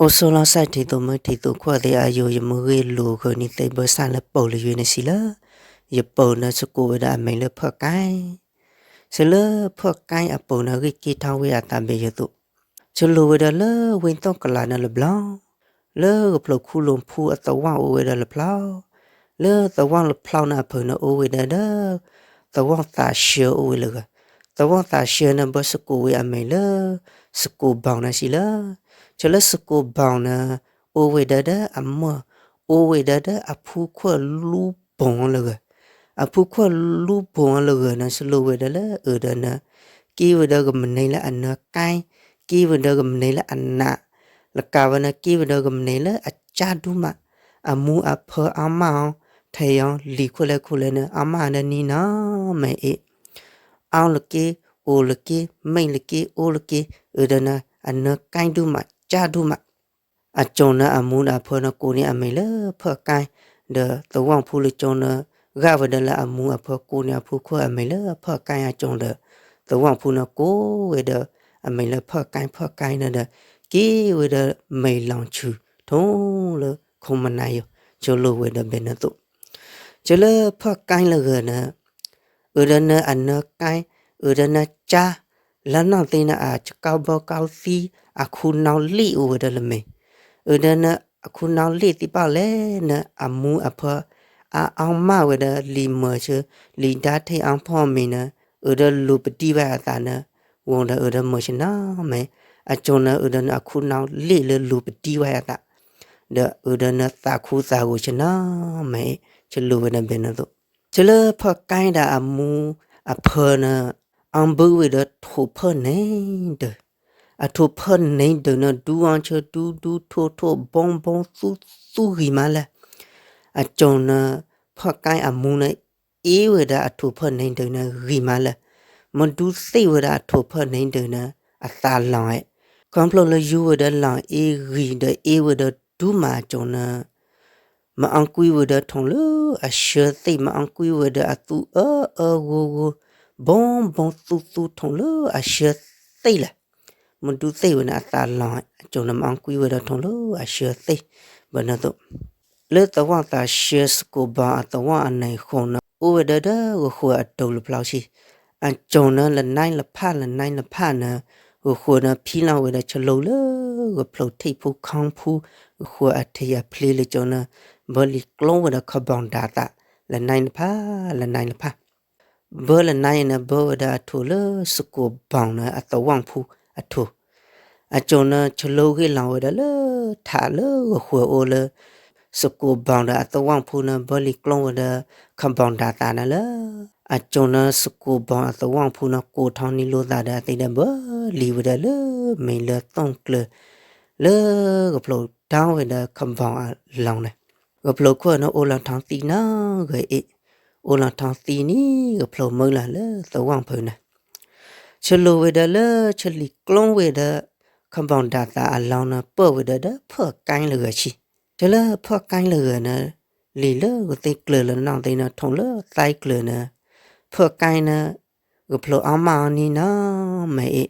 အိၣ်ဆိးလီၤစဲး ထံၣ်သူၣ်မုၢ်ထံၣ်သူၣ်ခွါသ့ၣ်အယိာ် ယမ့ၢ်ဂ့ၢ်လိာ်ဂီၤန့ၣ်သ့ ဘၢဆၣ်လၢပိာ်လၢယွၤန့ၣ်စံးလၢ ယပိာ်န့ၣ်စကိးဝဲဒၣ်အမံၤလၢဖၢၣ်ကဲ, စံးလၢဖၢၣ်ကဲအပိာ်န့ၣ် ဂ့ၢ်က့ထီၣ်ဝဲအသးဘၣ်ယသိး, စလိၣ်ဝဲဒၣ်လၢဝ့ၢ်သီကလးန့ၣ်လၢဘျီ လၢကဖျိၣ်ခူလိာ်ဖူအသဝီအိၣ်ဝဲဒၣ်လၢဖျီ, လၢသဝီလၢဖျီန့ၣ်အဖၢၣ်န့ၣ်အိၣ်ဝဲဒၣ်ဒီး သဝီသးဆှၢအိၣ်ဝဲလၢဂၤ, သဝီသးဆှၢန့ၣ်ဘၢစကိးဝဲအမံၤလၢ စကိးဘီန့ၣ်စံးလၢ, စံးလၢစကိးဘီန့ၣ် အိၣ်ဝဲဒၣ်ဒီးအမၢၢ်, အိၣ်ဝဲဒၣ်ဒီးအဖူခွၢၣ်လူဘိၣ်အီၤလၢဂၤ, အဖူခွၢၣ်လူဘိၣ်အီၤလၢဂၤန့ၣ် စလိၣ်ဝဲဒၣ်လၢအၢၣ်ဒီးန့ၣ် က့ၤဝဲဒၣ်ကမံးနံးလၢအနၢၤကဲ, က့ၤဝဲဒၣ်ကမံးနံးလၢအနး, လၢကးဝဲန့ၣ် က့ၤဝဲဒၣ်ကမံးနံးလၢအကၢ်ဒူမး, အမူအဖၢအါမးအီၤ ထဲအီၤလံၤခိၣ်လဲခိၣ်လဲန့ၣ် အါမးဒီးနံၤနီၤမ့ၢ်အ့ၣ်, အီၣ်လၢက့ၤ, အိၣ်လၢက့ၤ, မ့ၢ်လၢက့ၤ, အိၣ်လၢက့ၤ, အၢၣ်ဒီးန့ၣ် အနၢၤကဲဒူမး, ကၢ်ဒူမး အကၠိန့ၣ်အမူဒီးအဖၢန့ၣ်ကိးန့ၢ်အမံၤလၢဖၢၣ်ကဲ, ဒီးသဝီဖိလၢကၠိန့ၣ် ဂာ်ဝဲဒၣ်လၢအမူအဖၢကိးန့ၢ်အဖူခွၢၣ်အမံၤလၢဖၢၣ်ကဲအကၠိဒီး သဝီဖိန့ၣ်ကိးဝဲဒၣ်အမံၤလၢဖၢၣ်ကဲဖၢၣ်ကဲန့ၣ်ဒီး က့ၤဝဲဒၣ်မ့ၢ်လီၤဆူၣ် ထိၣ်လၢခိၣ်မနၤယိာ် စလိၣ်ဝဲဒၣ်ဘၣ်န့ၣ်သိး စံးလၢဖၢၣ်ကဲလၢဂၤန့ၣ် အၢၣ်ဒီးန့ၣ်အနၢၤကဲ, အၢၣ်ဒီးန့ၣ်ကၢ်, လၢနီၢ်သ့န့ၣ် အကီဘီကီသံ, အခူနီၣ်လ့ၣ်အိၣ်ဝဲဒၣ်လၢမ့ၢ်, အၢၣ်ဒီးန့ၣ်အခူနီၣ်လ့ၣ်သ့ၣ်တဖၣ်လဲၣ်န့ၣ် အမူအဖၢ အါအီၤမးဝဲဒၣ်လံာ်မၢၢ်ဆၢ လံာ်ဒါထံၣ်အီၤဖီမ့ၢ်န့ၣ် အၢၣ်ဒီးလူၤပဒံဝဲအသးန့ၣ် ဂီၤဒီးအၢၣ်ဒီးမၢၢ်ဆ့ၣ်နီၤမ့ၢ်, အကၠိန့ၣ်အၢၣ်ဒီးန့ၣ်အခူနီၣ်လ့ၣ်လၢလူၤပဒံဝဲအသး ဒီးအၢၣ်ဒီးန့ၣ်သးခူသးဂီၤဆ့ၣ်နီၤမ့ၢ် စလိၣ်ဝဲဒၣ်ဘၣ်န့ၣ်သိး, စံးလၢဖၢၣ်ကဲဒီးအမူအဖၢန့ၣ် အီဘုဝဲဒၣ်ထိၣ်ဖၢၣ်န့ၣ်ဒၢး, အထိၣ်ဖၢၣ်န့ၣ်ဒၢးန့ၣ် ဒူအီၤဆၢဒူဒူထိၣ်ထိၣ်ဘီဘီသူသူဂ့ၤမးလၢ အကၠိန့ၣ် ဖၢၣ်ကဲအမူန့ၣ် အ့ဝဲဒၣ်အထိၣ်ဖၢၣ်န့ၣ်ဒၢးန့ၣ်ဂ့ၤမးလၢ မ့ၢ်ဒူသ့ၣ်ဝဲဒၣ်အထိၣ်ဖၢၣ်န့ၣ်ဒၢးန့ၣ် အသးလီၤဧါ, ခီဖျိလၢယူဝဲဒၣ်လီၤအ့ဂံၢ်ဒီးအ့ဝဲဒၣ်ဒူမးအကၠိန့ၣ် မ့ၢ်အီကွံဝဲဒၣ်ထိၣ်လၢအဆၢသ့ၣ် မ့ၢ်အီကွံဝဲဒၣ်အသူအၢအၢဂိၢ်ဂိၢ် ဘီဘီသူသူထိၣ်လၢအဆၢသ့ၣ်လဲၣ်, မ့ၢ်ဒူသ့ၣ်ဝဲန့ၣ်အသးလီၤ အကၠိန့ၣ် မ့ၢ်အီကွံဝဲဒၣ်ထိၣ်လၢအဆၢသ့ၣ် ဘၣ်န့ၣ်သိး လၢသဝီသးဆှၢစကိးဘီအသဝီအနၢၤဃိန့ၣ် အိၣ်ဝဲဒၣ်ဒီးဂီၤဃိၤအတိၤလၢဖျီဆံ, အကၠိန့ၣ် လၢနံၤလၢဖးလၢနံၤလၢဖးန့ၣ် ဂီၤဃိၤန့ၣ် ဖံလီၤဝဲဒၣ်ဆလိၣ်လၢ ဂီၤဖျိထံၣ်ဖိခီဖိ ဂီၤဃိၤအထံအဖျ့လၢကၠိန့ၣ် ဘၢလံာ်ကျိဝဲဒၣ်ခီဘီၣ်ဒၣ်သး လၢနံၤလၢဖးလၢနံၤလၢဖး ဘၢလၢနံၤန့ၣ် ဘၢဝဲဒၣ်အထိၣ်လၢစကိးဘီန့ၣ် အသဝီဖိအထိၣ်, အကၠိန့ၣ် ဆလိၣ်ဂ့ၢ်လီၤဝဲဒၣ်လၢထးလၢဂီၤဃိၤအိၣ်လၢ စကိးဘီဒီးအသဝီဖိန့ၣ် ဘၢလံာ်ကျိဝဲဒၣ် ခီဘီၣ်ဒၣ်သးန့ၣ်လၢ အကၠိန့ၣ် စကိးဘီအသဝီဖိန့ၣ် ကိးထီၣ်န့ၢ်လိာ်သးဒီးအသ့ဒီးဘၢလံာ်ဝဲဒၣ်လၢမ့ၢ်လၢသိၣ်ကျၢၤ လၢကဖျိးဒီဝဲဒၣ်ခီဘီၣ်အလီၢ်န့ၣ်, ကဖျိးခိၣ်န့ၣ်အိၣ်လီၤထီၣ်သံနီၢ်ဂၤအ့ၣ်, အိၣ်လီၤထီၣ်သံန့ၣ် ကဖျိးမုၢ်လၢ်လၢသဝီဖုန့ၣ် ဆလိၣ်ဝဲဒၣ်လၢဆလံာ်ကျိဝဲဒၣ် ခီဘီၣ်ဒၣ်သးအလီၢ်န့ၣ် ပၢၢ်ဝဲဒၣ်ဒီးဖၢၣ်ကဲလၢဂၤဆံ, တုၤလၢဖၢၣ်ကဲလၢဂၤန့ၣ် လံာ်လၢဂီၤသ့ၣ်ကျၢၤလၢနီၢ်သ့ၣ်န့ၣ် ထိၣ်လၢသဲကျၢၤန့ၣ် ဖၢၣ်ကဲန့ၣ် ကဖျိးအါမးအီၤန့ၣ်နီၢ်မ့ၢ်အ့ၣ်,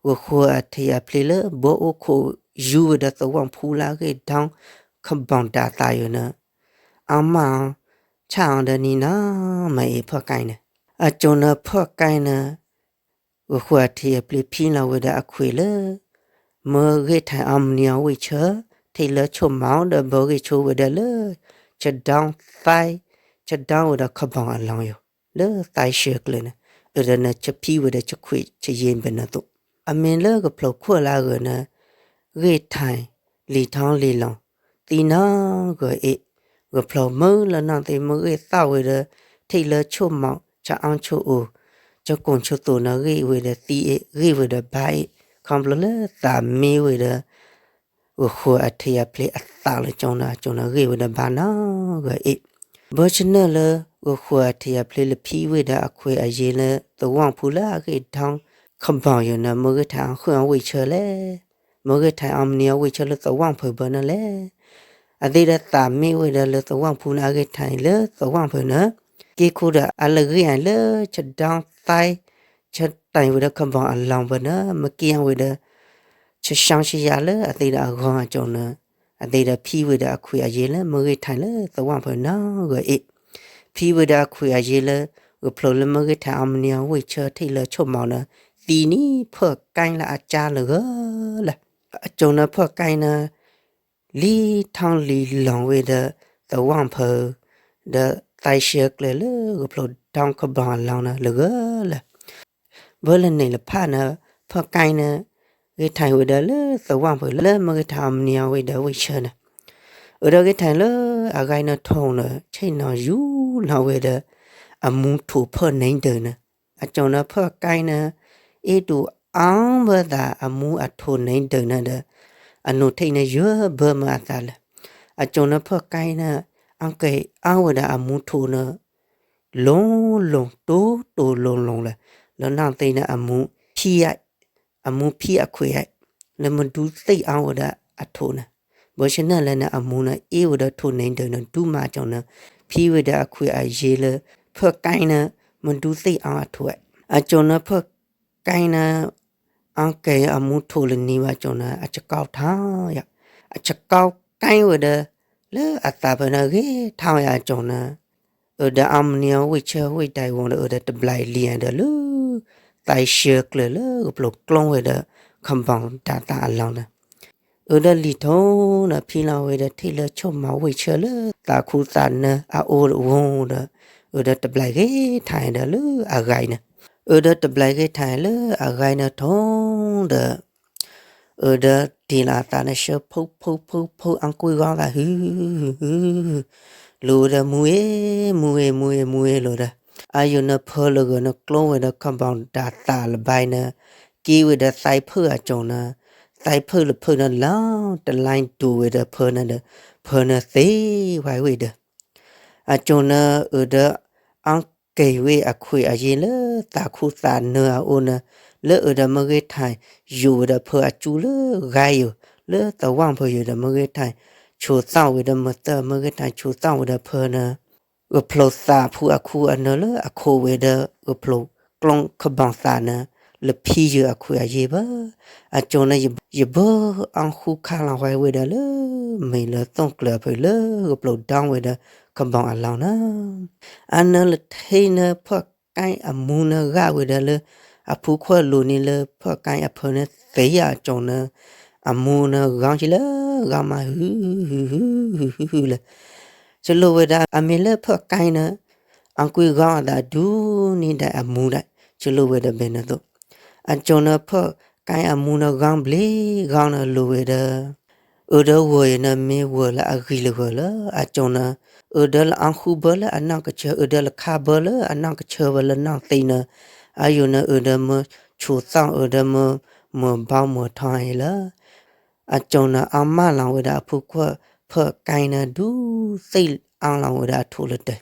ဂီၤဃိၤအထံအဖျ့လၢဘီအိၣ်ခိးယူဝဲဒၣ်သဝီဖုလၢအဂ့ၢ်ဒီး ခီဘီၣ်ဒၣ်သးယိာ်န့ၣ် အါမးအီၤ ဆၣ်အီၤဒီးန့ၣ်နီၢ်မ့ၢ်အ့ၣ်ဖၢၣ်ကဲန့ၣ်, အကၠိန့ၣ်ဖၢၣ်ကဲန့ၣ် ဂီၤဃိၤအထံအဖျ့ဖံလီၤဝဲဒၣ်အခွဲးလၢ မၢဂ့ၢ်ထံအီမနံၤအီဝံၣ်ဆၢ ထံၣ်လၢဆိၣ်မီၤဒီးဘၢဂ့ၢ်ဆိဝဲဒၣ်လၢ ဆဒီသဲ ဆဒီဝဲဒၣ်ခီဘီၣ်အလီၢ်ယိာ် လၢသဲဆှၢကျၢၤန့ၣ် အၢၣ်ဒီးန့ၣ်ဆဖံဝဲဒၣ်ဆခွဲးဆယ့ဘၣ်န့ၣ်သိး အမ့ၢ်လၢကဖျိးခိၣ်လၢအဂၤန့ၣ် ဂ့ၢ်ထံလံာ်ထီလံာ်လီၤ သံနီၢ်ဂၤအ့ၣ်, ကဖျိးမုၢ်လၢနီၢ်သ့ၣ်မ့ၢ်ဂ့ၢ်သၣ်ဝဲဒီး ထံၣ်လၢဆိၣ်မီၤ ဆအီဆိၣ်အိၣ် ဆကိၣ်ဆိၣ်သိးန့ၣ် ဂ့ၢ်ဝဲဒီးသံအ့ၣ် ဂ့ၢ်ဝဲဒီးဘါအ့ၣ် ခီဖျိလၢသးမ့ၢ်ဝဲဒီး ဂီၤဃိၤအထံအဖျ့အသးလၢကၠိန့ၣ် ကၠိန့ၣ်ဂ့ၢ်ဝဲဒီးဘါနီၢ်ဂၤအ့ၣ်, ဘၢဆနၢၣ်လၢ ဂီၤဃိၤအထံအဖျ့လၢဖံဝဲဒၣ်အခွဲးအယ့လၢသဝီဖုလၢအဂ့ၢ်ဒီး ခီဘီၣ်ယိာ်န့ၣ် မၢဂ့ၢ်ထံအီဃုာ်အီဝံၣ်ဆၢလဲၣ်, မၢဂ့ၢ်ထံအီမနံၤအီဝံၣ်ဆၢလၢသဝီဖုဘၢန့ၣ်လဲၣ် အသ့ဒီးသးမ့ၢ်ဝဲဒီးလၢသဝီဖုန့ၣ် အဂ့ၢ်ထံလၢသဝီဖုန့ၣ် က့ၤခိၣ်ဒီးအလၢဂ့ၢ်အလၢဆဒီသဲ ဆတဲာ်ဝဲဒီးခီဘီၣ်အလီၢ်ဘၢန့ၣ် မ့ၢ်က့ၤအီဝဲဒီး ဆှီဆှီယၤလၢအသ့ဒီးအဂီၤအကၠိန့ၣ်, အသ့ဒီးဖံဝဲဒီးအခွံအယ့လၢမ့ၢ်ဂ့ၢ်ထံးလၢသဝီဖိနီၢ်ဂၤအ့ၣ်, ဖံဝဲဒီးအခွံအယ့လၢ ဂၢၢ်ဖျိလၢမ့ၢ်ဂ့ၢ်ထံးအီမနံၤအဝ့ၢ်ဆၢထံၣ်လၢဆိၣ်မီၤန့ၣ်, သံနံၤဖၢၣ်ကဲလၢအကၠါလၢာ်ဂၢၢ်လၢ်. အကၠိန့ၣ်ဖၢၣ်ကဲန့ၣ် လံထီၣ်လံလီၤဝဲဒီးသဝီဖိ, ဒီးသးဆှၢကျၢၤလၢဂၢၢ်ဖျိဒီကဘီၣ်အလီၢ်န့ၣ်လၢာ်ဂၢၢ်လၢ်. ဘၢလၢန့ၣ်လၢဖၣ်န့ၣ်, ဖၢၣ်ကဲန့ၣ် ဂ့ၢ်ထံးဝဲဒီးလၢသဝီဖိလၢမ့ၢ်ဂ့ၢ်ထံးအီမနံၤအဝ့ၢ်ဒီးဝ့ၢ်ဆၢန့ၣ်, အၢဒီးဂ့ၢ်ထံးလၢအဂၤန့ၣ်ထိၣ်န့ၣ် ဆ့ၣ်နီၤယူၤလီၤဝဲဒီး အမူထိၣ်ဖၢၣ်န့ၣ်ဒၢးန့ၣ်, အကၠိန့ၣ်ဖၢၣ်ကဲန့ၣ် အ့ၣ်တူၢ်အီဘၢသးအမူအထိၣ်န့ၣ်ဒၢးန့ၣ်ဒီး အနိၣ်ထံၣ်န့ၣ်ယၢဘၢမၤအသးလၢာ်. အကၠိန့ၣ်ဖၢၣ်ကဲန့ၣ် အက့ၤအီဝဲဒီးအမူထိၣ်န့ၣ် လိၤလိၤ တိၢ်တိၢ်လိၤလိၤလၢာ်, လၢနီၢ်သံန့ၣ် အမူဖံအခွံ, လၢမဒူသ့ၣ်အီဝဲဒီးအထိၣ်န့ၣ်, ဘၢဆၢနၢ်လဲၣ်န့ၣ် အမူန့ၣ် အ့ၣ်ဝဲဒီးထိၣ်န့ၣ်ဒၢးန့ၣ် ဒူမးအကၠိန့ၣ်, ဖံဝဲဒီးအခွံအယ့လၢ ဖၢၣ်ကဲန့ၣ် မဒူသ့ၣ်အီအထိၣ်, အကၠိန့ၣ်ဖၢၣ်ကဲန့ၣ် အက့ၤအမူထိၣ်လၢနံၤဘၣ်ကၠိန့ၣ် အဆကီထါယၤ, အဆကီကဲဝဲဒီး လၢအသးဖဲန့ၣ်ဂ့ၤထါယၤအကၠိန့ၣ်, အၢဒီးအီမနံၤအဝ့ၢ်ဆၢဝ့ၢ်ဒၣ်ဝီၤဒီး အၢဒီးတဘျီလံဒီးလၢ သးဆှၢကျၢၤလၢဂၢၢ်ဖျိကျိဝဲဒီး ကဘီၣ်တၤသၣ်အလီၢ်န့ၣ်, အၢဒီးလံာ်ထိၣ်န့ၣ် ဖံလီၤဝဲဒီးထံၣ်လၢဆိၣ်မီၤဝ့ၢ်ဆၢလၢသးခူသးနၢအအိၣ်ဝဲဒီး, အၢဒီးတဘျီဂ့ၤထါဒီးလၢအဂၤအံၤန့ၣ်, အၢဒီးတဘျီဂ့ၤထါလၢအဂၤအံၤန့ၣ်ထိၣ်ဒီး အၢဒီးတ့ၢ်လီၤအသးန့ၣ်ဆၢဖုဖုဖုဖု အီၣ်ကွံာ်ဂီၢ်သး ဟုဟုဟုဟု, လိၤဝဲဒီးမူအ့ၣ် မူအ့ၣ် မူအ့ၣ် မူအ့ၣ်လိၤဒီး, အါယိာ်န့ၣ်ဖၢလၢဂၢၢ်န့ၣ်ကျိဝဲဒီး ကဘီၣ်တၤသၣ်လၢၤဘၣ်န့ၣ်, က့ၤဝဲဒီးသးဖုၣ်အကၠိန့ၣ်, သးဖုၣ်လၢဖၢန့ၣ်လီၤ တလါဒိၣ်ဝဲဒီးဖၢန့ၣ်ဒီး, ဖၢန့ၣ်သ့ဝဲဝဲဒီး အကၠိန့ၣ်အၢဒီး အီၣ်က့ၤဝဲအခွံအယ့လၢသးခူသးနၢအအိၣ်န့ၣ်, လၢအၢဒီးမ့ၢ်ဂ့ၤထံး ယိာ်ဝဲဒီးဖၢအကၠူလၢဂၤယိာ်, လၢသဝီဖိယိာ်ဒီးမ့ၢ်ဂ့ၤထံး ဆိၣ်သီၣ်ဝဲဒီးမုၢ်သၢၣ် မ့ၢ်ဂ့ၤထံးဆိၣ်သီၣ်ဝဲဒီးဖၢန့ၣ်, ဂၢၢ်ဖျိသးဖုအခူအနၢလၢအခိးဝဲဒီး ဂၢၢ်ဖျိကျိကဘီၣ်သၣ်န့ၣ်, လၢဖံယိာ်အခွံအယ့ဘၣ်. အကၠိန့ၣ် ယဘၢအီၣ်ဃုခါလီၤဝဲဝဲဒီးလၢ မ့ၢ်လၢသိၣ်ကျၢၤအဖုလၢဂၢၢ်ဖျိဒီဝဲဒီး ကဘီၣ်အလီၢ်န့ၣ်, အနၢလၢထံန့ၣ် ဖၢၣ်ကဲအမူန့ၣ်ဂာ်ဝဲဒီးလၢ အဖုခွဲးလိၤန့ၣ်လၢ ဖၢၣ်ကဲအဖၢန့ၣ်သ့အကၠိန့ၣ်, အမူန့ၣ်ဂီၤက့ၤလၢ ဂီၤမးဟု ဟုဟုဟုဟုဟုလၢာ်. ဆိလိာ်ဝဲဒၣ် အမ့ၢ်လၢဖၢၣ်ကဲန့ၣ် အီၣ်ကွံာ်ဂီၢ်အသးဒူန့ၢ်ဒၣ်အမူဒၣ်, ဆိလိာ်ဝဲဒီးဘဲန့ၣ်သိး, အကၠိန့ၣ်ဖၢၣ်ကဲအမူန့ၣ် ဂီၤဘျ့ဂီၤန့ၣ်လိၤဝဲဒီး အၢဒီးဝဲၢ်အံၤန့ၣ် မ့ၢ်ဝဲၢ်လၢအဂံၢ်လၢဂၢၢ်လၢအကၠိန့ၣ်, အၢဒီးလၢအီၣ်ဃုဘၢလၢအနီၢ်ကဆၢ, အၢဒီးလၢခါဘၢလၢအနီၢ်ကဆၢဝဲလၢနီၢ်သံန့ၣ်, အါယိာ်န့ၣ် အၢဒီးမ့ၢ်ဆိၣ်သီၣ် အၢဒီးမ့ၢ်မုၢ်ဘီမုၢ်ထီအံၤလၢ အကၠိန့ၣ် အါမးလီၤဝဲဒၣ်အဖုခွဲး ဖၢၣ်ကဲန့ၣ် ဒူသ့ၣ်အါလီၤဝဲဒၣ်အထိၣ်လၢၤတၢၢ်.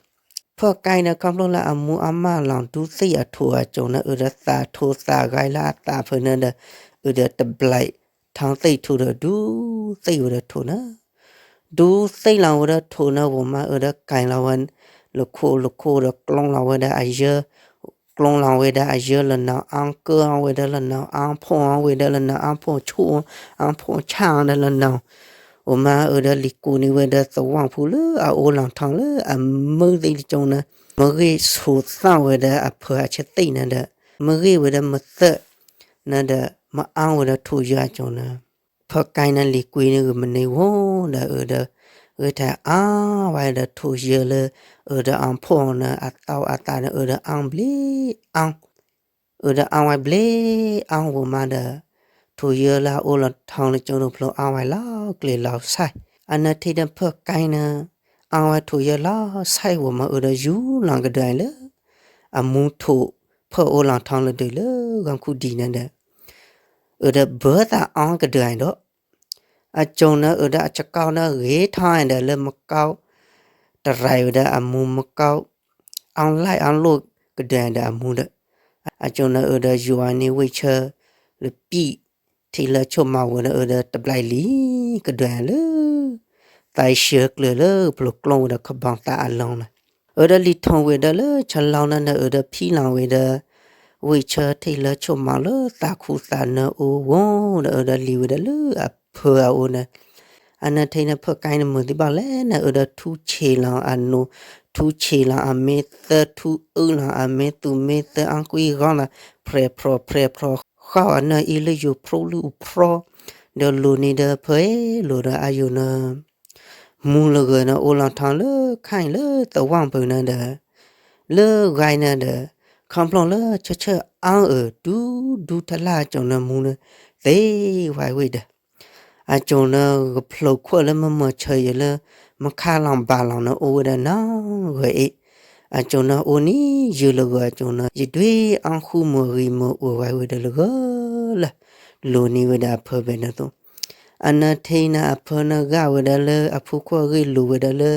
ဖၢၣ်ကဲန့ၣ် ခီဖျိလၢအမူအါမးလီၤ ဒူသ့ၣ်အထိၣ်အကၠိန့ၣ် အၢဒီးသးထိၣ်သးဂဲၤလၢအသးဖဲန့ၣ်ဒီး အၢဒီးတဘျီထီသ့ၣ်ထိၣ်ဒီး ဒူသ့ၣ်ဝဲဒီးထိၣ်န့ၣ်, ဒူသ့ၣ်လီၤဝဲဒီးထိၣ်န့ၣ် ဝဲၢ်မးအၢဒီးကဲလီၤဝဲ လၢခိၣ်လၢခိၣ်ဒီးကျိလီၤဝဲဒၣ်အယၢ ကျိလီၤဝဲဒၣ်အယၢလၢနီၢ်အါကၢအီၤဝဲဒီးလၢနီၢ်အါဖှီၣ်အီၤဝဲဒီးလၢနီၢ်အါဖှီၣ်ဆူၣ်အီၤ အါဖှီၣ်ဆါအီၤဒီးလၢနီၢ်, ဝဲၢ်မးအၢဒီးလံၤကူးန့ၢ်ဝဲဒီးသဝီဖိလၢအအိၣ်လီၤထီလၢအမုၢ်သ့ၣ်တကၠိန့ၣ်, မ့ၢ်ဂ့ၢ်ဆိၣ်သီၣ်ဝဲဒီးအဖၢအဆၢသ့ၣ်န့ၣ်ဒီး, မ့ၢ်ဂ့ၢ်ဝဲဒီးမုၢ်သၢၣ်န့ၣ်ဒီး မ့ၢ်အါဝဲဒီးထိၣ်ယၢအကၠိန့ၣ် ဖၢၣ်ကဲန့ၣ်လံၤကွံန့ၣ်ဂ့ၤမနုၤဝဲဒီးအၢဒီး ဂဲၤထီၣ်အါဝဲဒီးထိၣ်ယၢလၢ အၢဒီးအါဖှီၣ်အီၤန့ၣ် အသီၣ်အသးန့ၣ် အၢဒီးအါဘျ့အါ, အၢဒီးအါဝဲဘျ့အါဝဲမးဒီး ထိၣ်ယၢလၢအအိၣ်လီၤထီလၢကၠိဒိၣ်ဖျိအါဝဲလီၤကျဲၤလီၤဆဲး, အနၢထံၣ်ဒီးဖၢၣ်ကဲန့ၣ် အါဝဲထိၣ်ယၢလီၤဆဲးဝဲမး အၢဒီးယူၤလီၤကဒၢအံၤလၢ အမူထိၣ်ဖၢၣ်အိၣ်လီၤထီလၢဒၢးလၢဂီၤခူဒံးန့ၣ်ဒီး အၢဒီးဘၢသးအီကဒၢအံၤဒီး အကၠိန့ၣ် အၢဒီးအဆကီန့ၣ်ဂ့ၤထီၣ်အံၤဒီးလၢမကီ တရံးဝဲဒီးအမူမကီ အီလၢ်အီလိၣ်ကဒၢအံၤဒီးအမူဒီး အကၠိန့ၣ် အၢဒီးယွၤန့ၢ်ဝ့ၢ်ဆၢ လၢပံၣ် ထံၣ်လၢဆိၣ်မၤဝဲဒီး အၢဒီးတဘျီလံ ကဒၢအံၤလၢ သးဆှၢကျၢၤလၢဖျိကျိဝဲဒီးကဘီၣ်သးအလီၢ်န့ၣ်, အၢဒီးလံာ်ထိၣ်ဝဲဒီးလၢဆၢလီၤန့ၣ်ဒီး အၢဒီးဖံလီၤဝဲဒီး ဝံၣ်ဆၢထံၣ်လၢဆိၣ်မးလၢသးခူသးနၢအိၣ်ဝဲဒီး အၢၣ်ဒီးလံၤဝဲဒၣ်လၢအဖၢအအိၣ်န့ၣ်, အနၢ်ထံန့ၣ် ဖၢကါန့ၣ်မုာ်သံဘၣ်လဲၣ်န့ၣ် အၢၣ်ဒီးထူဆံးလီၤအနိ, ထူဆံးလီၤအမ့ၢ်သၢ, ထူအုၣ်လီၤအမ့ၢ်သူၣ်မ့ၢ်သၢ, အါကွံဂီၢ်လီၤ ဖြဲးဖြီဖြဲးဖြီ, ဃၣ်အနၢ်အံၤလၢယိၤဖျိလၢအူဖျီ, ဒီးလိၤန့ၣ်ဒီးဖၢလိၤဒီးအယိာ်န့ၣ် မူလၢဂၢၢ်န့ၣ် အိၣ်လီၤထီလၢခါအံၤလၢသဝီပူၤန့ၣ်ဒီး, လၢဂၤန့ၣ်ဒီး, ခီဖျိလၢဆၢဆၢအါအၢၣ်ဒူဒူထလၢ်အကၠိၣ်န့ၣ် မူန့ၣ်သ့ဝဲဝံၤဒီး, အကၠိၣ်န့ၣ် ကဖျိးခိၣ်လၢမုၢ်မဆါယံာ်လၢ မခါလီၤဘၣ်လီၤန့ၣ် အိၣ်ဝဲဒၣ်နီၢ်ဂၢၢ်အ့ၣ်, အကၠိၣ်န့ၣ်အိၣ်န့ၣ် ယုၢ်လၢဂၢၢ်အကၠိၣ်န့ၣ် ယဒွဲအီၣ်ဃူမုာ်ဂံၢ်မုာ်အိၣ်ဝဲဝံၤဒီးလၢဂၢၢ်လၢ လိၤန့ၢ်ဝဲဒၣ်အဖၢဘၣ်န့ၣ်သိး, အနၢ်ထံန့ၣ်အဖၢန့ၣ်ဂာ်ဝဲဒၣ်လၢအဖိခွါအဂ့ၢ်လိၤဝဲဒၣ်လၢ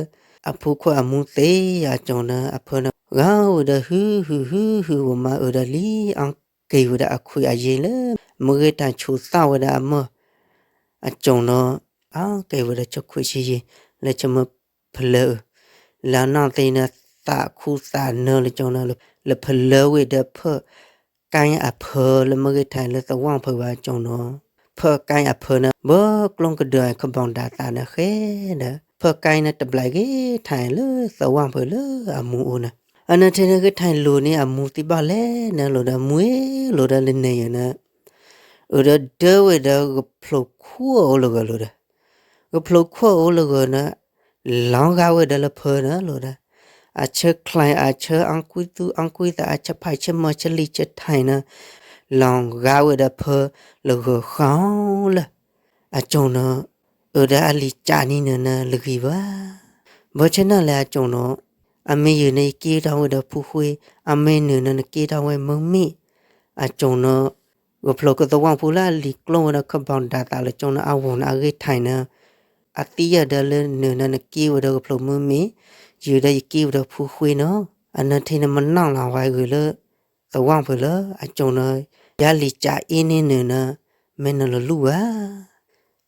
အဖိခွါအမူသ့အကၠိၣ်န့ၣ် အဖၢန့ၣ် ဂာ်ဝဲဒီးဟုဟုဟုဝဲမၤအၢၣ်ဒီးလံ အက့ၤဝဲဒၣ်အခွံးအယ့လၢ မ့ၢ်ဂ့ၢ်တၢ်ဆိးသၣ်ဝဲဒၣ်အမၢၢ် အကၠိၣ်န့ၣ် အက့ၤဝဲဒီးဆၢခွံးဆံယံာ် လၢဆၢမုၢ်ဖလၢအၢၣ်, လၢနီၢ်သ့န့ၣ် သးခူသးနၢလၢကၠိၣ်န့ၣ် လၢဖလၢဝဲဒီးဖၢကါအဖၢလၢမ့ၢ်ဂ့ၢ်ထံလၢသဝီပူၤဘၣ်ကၠိၣ်န့ၣ်, ဖၢကါအဖၢန့ၣ် ဘၢကျိကဒၢခဘီဒၣ်သးန့ၣ်ဃဲဒီး ဖၢကါန့ၣ်တဘျီဂ့ၤထံလၢသဝီပူၤလၢအမူအိၣ်န့ၣ်, အနၢ်ထံန့ၣ်ဂ့ၢ်ထံလိၤန့ၢ်အမူသံဘၣ်လဲၣ်န့ၣ်လိၤဒီး မူအ့ၣ်လိၤဒီးလၢန့ၣ်ယဲန့ၣ် အၢၣ်ဒီးဒၢဝဲဒီးကဖျိးခိၣ်အအိၣ်လၢဂၢၢ်လိၤဒီး ကဖျိးခိၣ်အအိၣ်လၢဂၢၢ်န့ၣ် လီၤဂာ်ဝဲဒီးလၢဖၢန့ၣ်လိၤဒီး အဆၢချံ အဆၢအါကွံသူအါကွံသး အဆၢဖးဆၢမၢ ဆၢလံၤဆၢထံးန့ၣ် လီၤဂာ်ဝဲဒီးဖၢလၢဂၢၢ်ဃီလၢ အကၠိၣ်န့ၣ် အၢၣ်ဒီးအလံၤကးနံၤနုာ်န့ၣ် လၢဂံၢ်ဘၣ်. ဘၢဆၢနၢ်လဲၣ်အကၠိၣ်န့ၣ် အမ့ၢ်ယုၢ်န့ၣ် ယက့ၤထီၣ်ဝဲဒီးဖူဃ့, အမ့ၢ်နုာ်န့ၣ် နက့ၤထီၣ်ဝဲမုၢ်မ့ၢ်, အကၠိၣ်န့ၣ် ကဖျိးကသဝီဖိလၢအလံၤကျိဝဲဒီးခဘီဒၣ်သးလၢကၠိၣ်န့ၣ် အဝဲန့ၣ်အဂ့ၢ်ထံန့ၣ် အသံယဲၢ်ဒီးလၢနုာ်န့ၣ် နက့ၤဝဲဒီးကဖျိးမုၢ်မ့ၢ်, ယုၢ်ဒီးယက့ၤဝဲဒီးဖူဃ့န့ၣ်, အနၢ်ထံန့ၣ် မနီၣ်လီၤဝဲဂ့ၤလၢ သဝီဖိလၢအကၠိၣ်န့ၣ် ယၤလံၤကးအ့န့ၢ်နုာ်န့ၣ် မ့ၢ်နလီၤလူၢ်ဘၣ်.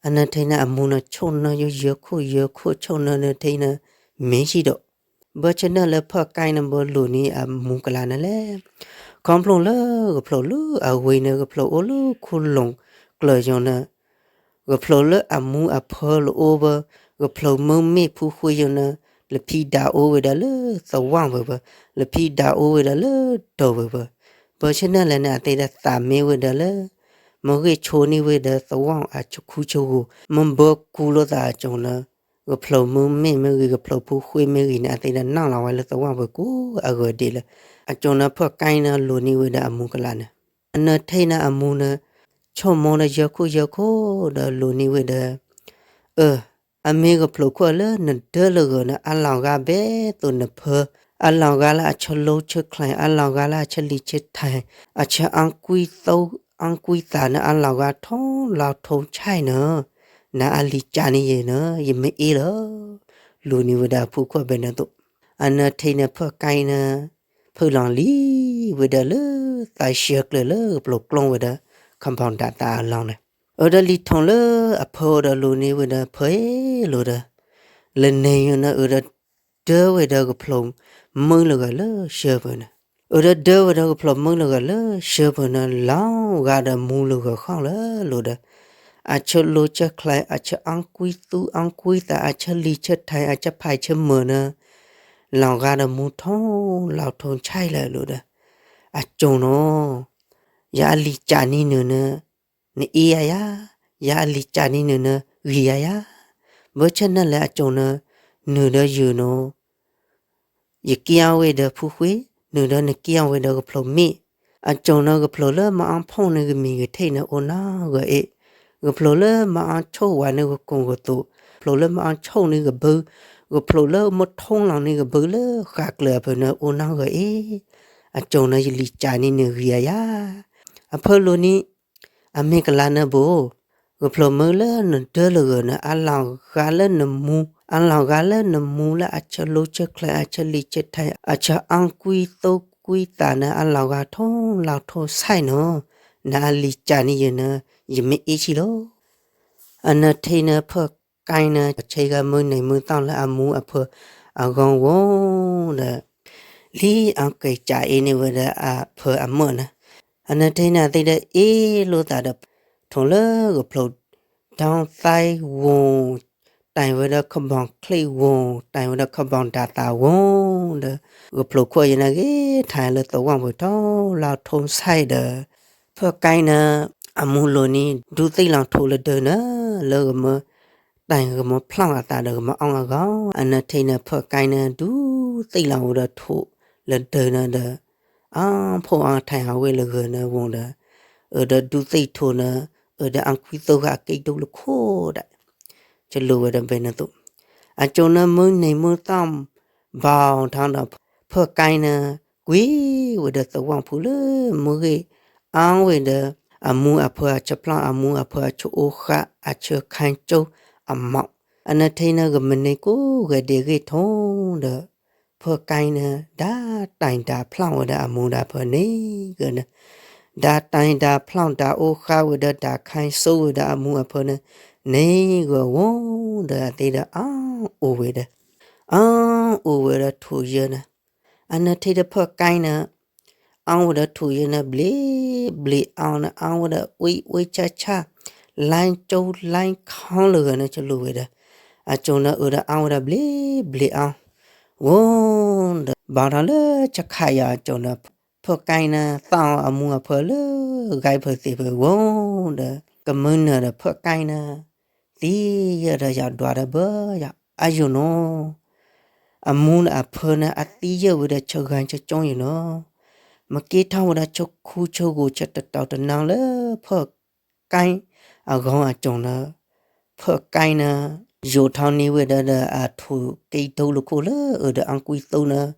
အနၢ်ထံန့ၣ် အမူန့ၣ် ဆိၣ်နၢယိယဲခိၣ်ယဲခိၣ် ဆိၣ်နၢနၢ်ထံန့ၣ် မ့ၢ်ဆံးဒီး ဘၢဆၢနၢ်လၢဖၢကါန့ၣ် ဘၢလိၤန့ၢ်အမူကလးန့ၣ်လဲၣ်. ခီဖျိလၢကဖျိးလၢအဝ့ၢ်န့ၣ် ကဖျိးအိၣ်လၢခိၣ်လိၤကျၢၤယိာ်န့ၣ် ကဖျိးလၢအမူအဖၢလၢအိၣ်ဘၢ ကဖျိးမုၢ်မ့ၢ်ဖူဃ့ယိာ်န့ၣ် လၢဖံးဒၣ်အိၣ်ဝဲဒၣ်လၢသဝီပူၤဘၣ်, လၢဖံးဒၣ်အိၣ်ဝဲဒၣ်လၢဒိၣ်ဝဲၢ်ဘၣ်. ဘၢဆၢနၢ်လဲၣ်န့ၣ် အသးဒၣ်သးမ့ၢ်ဝဲဒၣ်လၢ မ့ၢ်ဂ့ၢ်ဆိန့ၢ်ဝဲဒၣ်သဝီအဆူၣ်ခူဆူၣ်ဂီၢ် မ့ၢ်ဘၢကူလိာ်သးအကၠိၣ်န့ၣ် ကဖျိးမုၢ်မ့ၢ်မ့ၢ်ဂ့ၤ ကဖျိးဖူဃ့မ့ၢ်ဂ့ၤန့ၣ် အသးဒၣ်နီၣ်လီၤဝဲလၢသဝီပူၤကိးအဂီၢ်ဒဲးလၢ အကၠိၣ်န့ၣ်ဖၢကါန့ၣ် လိၤန့ၢ်ဝဲဒၣ်အမူကလးန့ၣ် အနၢ်ထံန့ၣ်အမူန့ၣ် ဆိကမိၣ်ဒီးယဲခိၣ်ယဲခိၣ်ဒီးလိၤန့ၢ်ဝဲဒီး အၢ အမ့ၢ်ကဖျိးခိၣ်လၢနဒၢလၢဂၢၢ်န့ၣ် အလီၤဂာ်ဘဲသိးနဖၢ, အလီၤဂာ်လၢအဆၢလိၤဆၢချံ, အလီၤဂာ်လၢအဆၢလံၤဆၢထံး, အဆၢအါကွံသူအါကွံသးန့ၣ် အလီၤဂာ်ထီၣ်လီၤထီၣ်ဆဲးန့ၣ်, နအလံၤကးန့ၢ်ယဲန့ၣ် ယမ့ၢ်အ့ၣ်လီၤ. လိၤန့ၢ်ဝဲဒၣ်အဖုခိၣ်ဘဲန့ၣ်သိး, အနၢ်ထံန့ၣ်ဖၢကါအံၤန့ၣ် ဖုလီၤလံဝဲဒၣ်လၢသးဆှၢကျၢၤလၢကဖျိးကျိဝဲဒီး ခဘီဒၣ်သးအလီၢ်န့ၣ်, အၢၣ်ဒီးလံၤထိးလၢအဖၢဒီးလိၤန့ၢ်ဝဲဒီးဖၢလိၤဒီး လၢန့ၣ်ယိာ်န့ၣ် အၢၣ်ဒီးဒၢဝဲဒီးကဖျိးမုၢ်လၢဂၢၢ်လၢဆၢပၢၤန့ၣ်, အၢၣ်ဒီးဒၢဝဲဒီးကဖျိးမုၢ်လၢဂၢၢ်လၢဆၢပၢၤန့ၣ် လီၤဂာ်ဒီးမူလၢဂၢၢ်ဃီလၢလိၤဒီး အဆၢလိၤဆၢချံ အဆၢအါကွံသူအါကွံသး အဆၢလံၤဆၢထံး အဆၢဖးဆၢမၢန့ၣ် လီၤဂာ်ဒီးမူထီၣ်လီၤထီၣ်ဆဲးလၢလိၤဒီး အကၠိၣ်န့ၣ် ယအလံၤကးန့ၢ်နုာ်န့ၣ် နအ့ၣ်ယၤယၤ, ယအလံၤကးန့ၢ်နုာ်န့ၣ် ဂံၢ်ယၤယၤ, ဘၢဆၢနၢ်လဲၣ်အကၠိၣ်န့ၣ် နုာ်ဒီးယုၢ်န့ၣ် ယက့ၢ်အီၤဝဲဒီးဖူဃ့, နုာ်ဒီးနက့ၢ်အီၤဝဲဒီးကဖျိးမ့ၢ်, အကၠိၣ်န့ၣ် ကဖျိးလၢမအီဖီၣ်န့ၣ်ဂ့ၤမ့ၢ်ဂ့ၤထံးန့ၣ် အိၣ်နီၢ်ဂၢၢ်အ့ၣ်, ကဖျိးလၢမအီဆိၣ်ဝဲန့ၣ်ဂ့ၤကိၢ်ဂ့ၤသိး, ကဖျိးလၢမအီဆိၣ်န့ၣ်ဂ့ၤဘု, ကဖျိးလၢမထိလီၤန့ၣ်ဂ့ၤဘုလၢဃာ်ကျၢၤအဖၢၣ်န့ၣ် အိၣ်နီၢ်ဂၢၢ်အ့ၣ်, အကၠိၣ်န့ၣ် ယလံၤကးန့ၢ်နုာ်ဂံၢ်ယၤယၤ, အဖၢလိၤန့ၣ် အမ့ၢ်ကလးန့ၣ်ဘိ ကဖျိးမုၢ်လၢနဒၢလၢဂၢၢ်န့ၣ် အလီၤဂာ်လၢနမူ, အလီၤဂာ်လၢနမူလၢအဆၢလိၤဆၢချံ အဆၢလံၤဆၢထံး အဆၢအါကွံသူကွံသးန့ၣ် အလီၤဂာ်ထီၣ်လီၤထီၣ်ဆဲးန့ၣ်, နအလံၤကးန့ၢ်ယဲန့ၣ် ယမ့ၢ်အ့ၣ်ဆံးလီၤ. အနၢ်ထံန့ၣ်ဖၢကါအံၤန့ၣ် ဆဲးဂၤမုၢ်နံၤမုၢ်သီလၢအမူအဖၢအဂီၢ်ဝဲဒီး လံအက့ၤကးအ့ၣ်န့ၢ်ဝဲဒီးအဖၢအမၢန့ၣ်, အနၢထံန့ၣ်သ့ၣ်ဒီးအ့ၣ်လိာ်သးဒီး ထိၣ်လၢဂၢၢ်ဖျိး ဒီသဲဝိၣ်, တၢ်ဝဲဒီးခဘီၣ်ချ့ဝိၣ်, တၢ်ဝဲဒီးခဘီၣ်ဒၣ်သးဝိၣ်ဒီး ဂၢၢ်ဖျိးခိၣ်ယဲန့ၣ်ဂ့ၤထါလၢသဝီပူၤထီၣ်လၢထိၣ်ဆဲးဒီး ဖၢၣ်ကဲန့ၣ် အမူလိၤန့ၣ် ဒူသ့ၣ်လီၤထိၣ်လၢဒၢးန့ၣ် လၢဂမၢ တၢ်ဂမၢဖျီၣ်အသးဒီးဂမၢအီၣ်အဂီၢ် အနၢထံန့ၣ် ဖၢၣ်ကဲန့ၣ် ဒူသ့ၣ်လီၤဝဲဒီးထိၣ်လၢဒၢးန့ၣ်ဒီး အါဖှိၣ်အါထဲအဝဲၢ်လၢဂၢၢ်န့ၣ်ဝံၤဒီး အၢဒီးဒူသ့ၣ်ထိၣ်န့ၣ် အၢဒီးအါကွံသိဂၤအကံၣ်ဒူလၢခိၣ်ဒီး ကလိၤဝဲဒီးဘဲန့ၣ်သိး အကၠိန့ၣ်မုၢ်နံၤမုၢ်သီၣ် ဘၣ်ထီၣ်ဒီး ဖၢၣ်ကဲန့ၣ် ကွံဝဲဒီးသဝီဖိလၢမူဂ့ၢ် အါဝဲဒီး အမူအဖၢအဆၢဖျီၣ် အမူအဖၢအဆၢအိၣ်ဃာ် အဆၢခါကၠိအမီၣ် အနၢထံန့ၣ် ဂမ့ၢ်န့ၢ်ကိးဂၤဒဲးဂ့ၢ်ထိၣ်ဒီး ဖၢၣ်ကဲန့ၣ် ဒၣ်တၢ်ဒၣ်ဖျီၣ်ဝဲဒီးအမူဒီးအဖၢန့ၣ်ဂ့ၤန့ၣ် ဒၣ်တၢ်ဒၣ်ဖျီၣ်ဒၣ်အိၣ်ဃာ်ဝဲဒီးဒၣ်ခါစိဝဲဒီးအမူအဖၢန့ၣ် န့ၢ်ဂ့ၤဝံၤဒီးအသ့ဒီးအါအိၣ်ဝဲဒီး အါအိၣ်ဝဲဒီးထိၣ်ယၢန့ၣ် အနၢထံဒီးဖၢၣ်ကဲန့ၣ် အါဝဲဒီးထိၣ်ယၢန့ၣ် ဘျ့ဘျ့အါန့ၣ် အါဝဲဒီးဝံဝံဆၣ်ဆၣ် လါကၠိလါခီလၢဂၤန့ၣ် ကလိၤဝဲဒီး အကၠိန့ၣ်အၢဒီးအါဝဲဒီးဘျ့ဘျ့အါ ဝံၤဒီး ဘၣ်ထီၣ်လၢဆၢခါယၤအကၠိန့ၣ် ဖၢၣ်ကဲန့ၣ် သးအီအမူအဖၢလၢ ဂဲၤဖၢသ့ၣ်ဖၢဝံၤဒီး ကမုၢ်နၤဒီးဖၢၣ်ကဲန့ၣ် သံယၢၢ်ဒီးယၤဒွးဒီးဘၢယၤ အယိာ်နီၤ အမူဒီးအဖၢန့ၣ် အသံယၢၢ်ဝဲဒီးဆၢဂၤဆၢကၠိယိာ်နီၤ မ့ၢ်က့ၤထီၣ်ဝဲဒီးဆၢခူဆၢဂိၢ်ဆၢတတီၤတနီၤလၢ ဖၢၣ်ကဲအဂီၢ်အကၠိန့ၣ် ဖၢၣ်ကဲန့ၣ် ယိာ်ထီၣ်န့ၢ်ဝဲဒၣ်ဒီးအထိၣ်ကံၣ်ဒိလၢခိၣ်လၢအၢဒီးအါကွံသိန့ၣ်